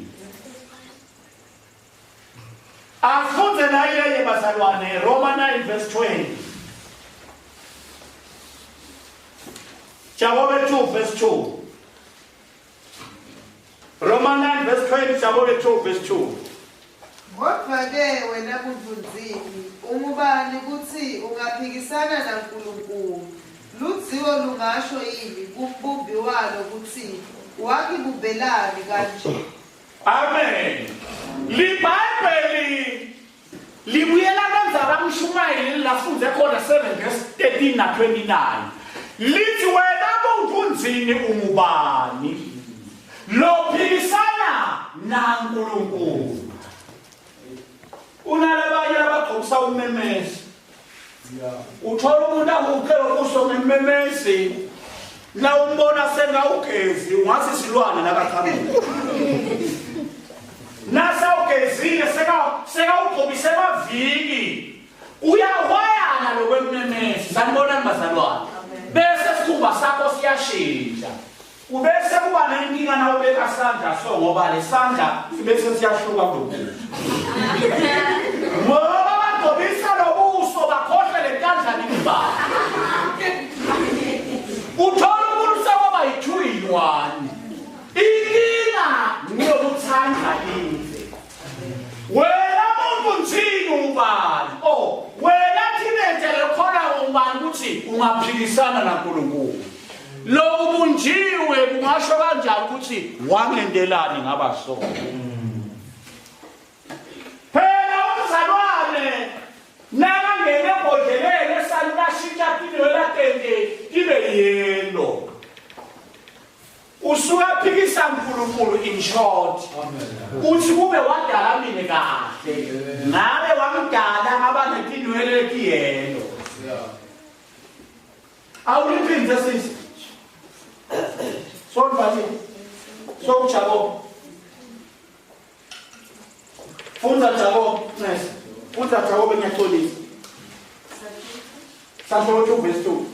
[SPEAKER 2] Afunde naye bazalwane Roma 9 verse 20. Jakobe 2 verse 2. Roma 9 verse 20 Jakobe 2 verse 2.
[SPEAKER 1] Kodwa-ke wena Mvunzini, ungubani ukuthi ungaphikisana naNkulunkulu? Ludziwo lungasho yini kumbumbi walo ukuthi wangibumbelani kanje?
[SPEAKER 2] Amen. LiBhayibheli libuyela kanzaba kumshumayeli lafunze khona 7 verse 13 na 29. Lithi wena muntu unzini ungubani? Lophikisana naNkulunkulu. Unalabanye abagqokisa ummemezi. Uthola umuntu ahuqe ubuso ngemmemezi la umbona sengawugezi ungathi silwane nakaqhamuka. Nasawugezile sekawugqobise amaviki uyahwayana lokwemmemezi. Sanibonani bazalwane. Bese sikhumba sakho siyashintsha. Ubese kuba nenkinga na ubeka sandla so ngoba lesandla sibese siyahluka kulokhu. Ngoba bagcobisa lobuso bakhohle lentandla nemibala. Uthola umuntu sekwaba yi-two in one. Inkinga ngiyokuthanda live. Wena muntu nthini ubani? Oh, wena teenager lekhona ubani ukuthi ungaphikisana naNkulunkulu. Lo ubunjiwe kungasho kanjani ukuthi wangendelani ngaba so. Phela umzalwane nakangena ebhodleleni esalula ashintsha tinwele atenzile. tibe yellow. Usuke aphikisa uNkulunkulu in short. Uthi kube wadala mina kahle. Ngabe wangidala ngaba netinwele letiyelo. Awuliphinde sisi. Sonvali. Sowujabo. Funda Jakobe, nesi. Funda Jakobe ngiyaxolisa. Sahluko 2 verse 2.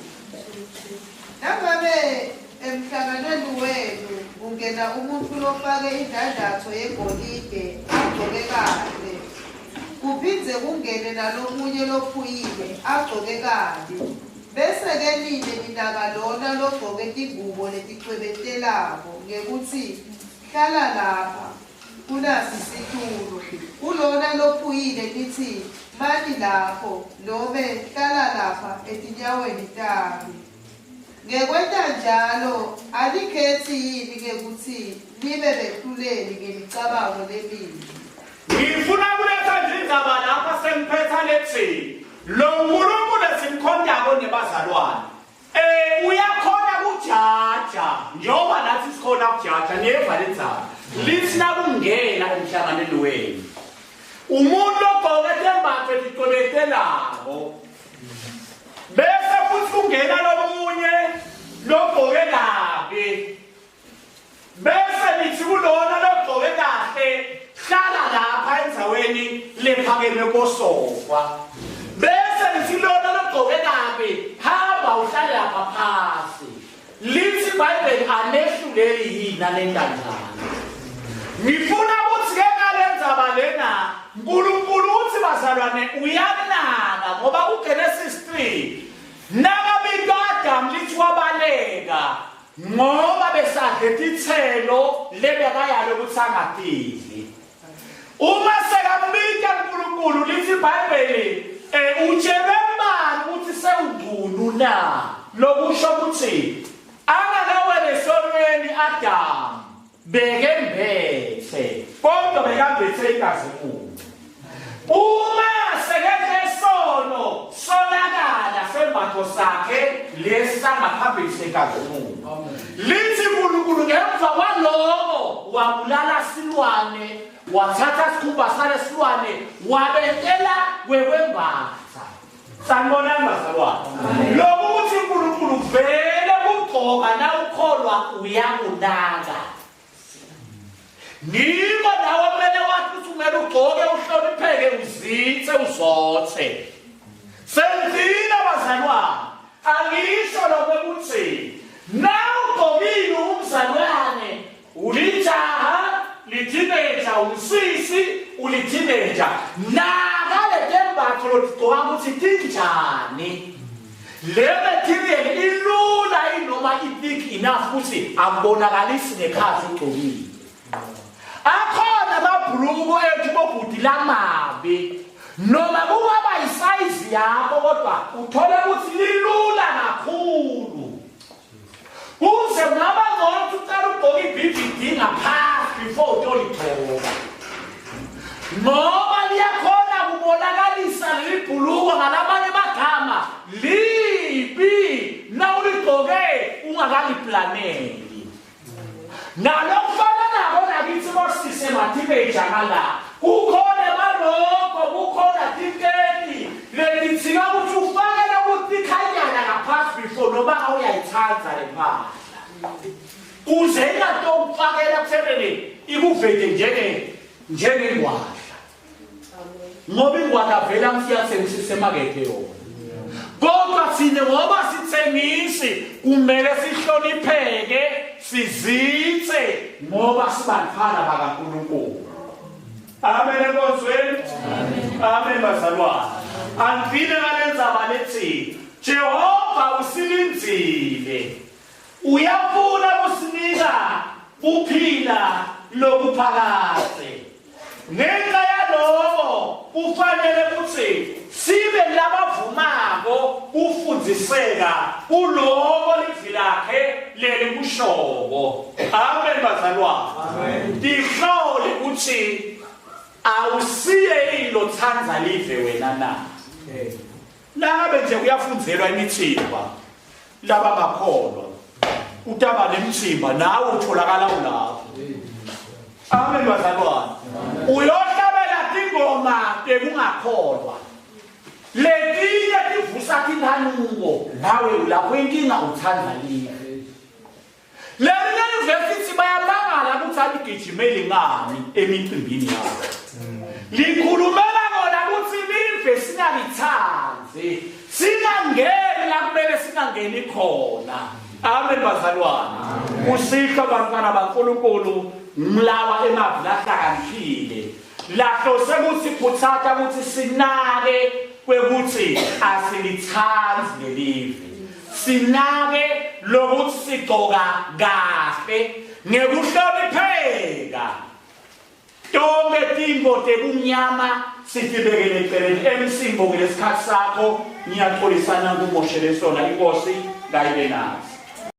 [SPEAKER 1] Nangabe emhlanganweni wenu kungena umuntu lofake indandatho yegolide agcoke kahle, kuphinde kungene nalomunye lophuyile agcoke kabi, bese-ke nine ninaka lona logcoke tingubo leticwebetelako ngekuthi hlala lapha kunasi isitulo, kulona lophuyile nithi mani lapho nome hlala lapha etinyaweni tami. Ngekwenta njalo anikhethi yini ngekuthi nibe behluleli ngemicabango lemibi?
[SPEAKER 2] Ngifuna kuletha nje indaba lapha sengiphetha lethi lo Nkulunkulu esimkhontako nebazalwane uyakhona kujaja njengoba nathi sikhona kujaja niyeva le ndzaba lithi nakungena emhlanganweni wenu umuntu ogqoke tembatho eticwebetelako bese futhi kungena lomunye logqoke kabi Bese nithi kulona logqoke kahle hlala lapha endzaweni lephakeme kosofa. Bese nithi lona logqoke kabi hamba uhlale lapha phasi. Lithi iBhayibheli anehluleli yini nalentanjalo. Ngifuna ukuthi ke ngale ndzaba lena uNkulunkulu uthi bazalwane uyanaka ngoba kuGenesis 3 nakabito Adam lithi wabaleka ngoba besadle titselo lebekayalo ukuthi angatidli. Uma sekambita uNkulunkulu lithi iBhayibheli utshelwe bani ukuthi sewungcunu na, lokusho ukuthi angakawele esonweni Adamu bekembethe kodwa bekambethe inkazimulo. Uma sekenze isono sonakala sembatho sakhe lesi sangaphambili senkazimulo. Lithi uNkulunkulu ngemva kwaloko wabulala silwane, wathatha sikhumba salesilwane wabetela kwekwembatha. Sanibonani bazalwane. Lokhu ukuthi uNkulunkulu vele kugcoka na ukholwa uyakunaka. Ngiko nawe kumele wathi ukuthi kumele ugcoke uhlonipheke uzithe uzothe. Sengigcina bazalwane. Angisho lokho ukuthi nawugqokile umzalwane ulijaha liteenager umsisi uliteenager naka letembatho lotigcoka ukuthi tinjani. Le material ilula inoma i-thick enough ukuthi akubonakalisi ngekhathi ugcokile. Akhona amabhuluko ethu bobhuti lamabi noma kungaba yisayizi yakho kodwa uthole ukuthi lilula kakhulu. Kuze kungaba ngcono ukuthi uqale ugqoke i-BVD ngaphansi before utoligqoka. Ngoba liyakhona kubonakalisa leli bhuluko ngalamanye amagama libi nawuligqoke ungakaliplaneli. Nalokufana nabo nakithi bosise ma-teenager ngala kukhona emaloko kukhona tiketi lelidzinga ukuthi ufake lokutikhanyana ngaphansi before noma awuyayithanda le mpahla kuze ingatokufakela kuthenini ikuvete njenge njengengwadla ngoba ingwadla vele angiyathengisa isemakethe yona kodwa thina ngoba sithengisi kumele sihlonipheke sizithe ngoba sibantwana bakaNkulunkulu. Amen enkonzweni. Amen bazalwane. Angifile ngalendzaba lethi Jehova usilindzile. Uyafuna kusinika kuphila lokuphakadze. Ngenxa yaloko kufanele ukuthi sibe labavumako kufundziseka kuloko livi lakhe lelikushoko. Amen bazalwane. Amen. Tihlole ukuthi awusiye yini lothanda live wena na. Nangabe nje kuyafunzelwa imithimba. Labangakholwa utaba nemthimba nawe utholakala ulapho. Amen bazalwane. Uyohlabela tingoma tekungakholwa. Letinye tivusa tinhanuko nawe ulapho inkinga uthanda live. Lelinye livesi ithi bayamangala ukuthi aligijimeli ngani emicimbini yabo. Likhulumela kona ukuthi live singalithandi, singangeni la kumele singangeni khona. Amen bazalwane. Kusihlwa bantwana baNkulunkulu nglawa emavi lahlakaniphile. Lahlose ukuthi khutsata ukuthi sinake kwekuthi asilithandi lelive. Sinake lokuthi sigcoka kahle ngekuhlonipheka. Tonke tintfo tebumnyama sitibekele eceleni. MC Mbongile, isikhathi sakho ngiyaxolisana ngikumoshele sona. Inkosi kayibe nathi.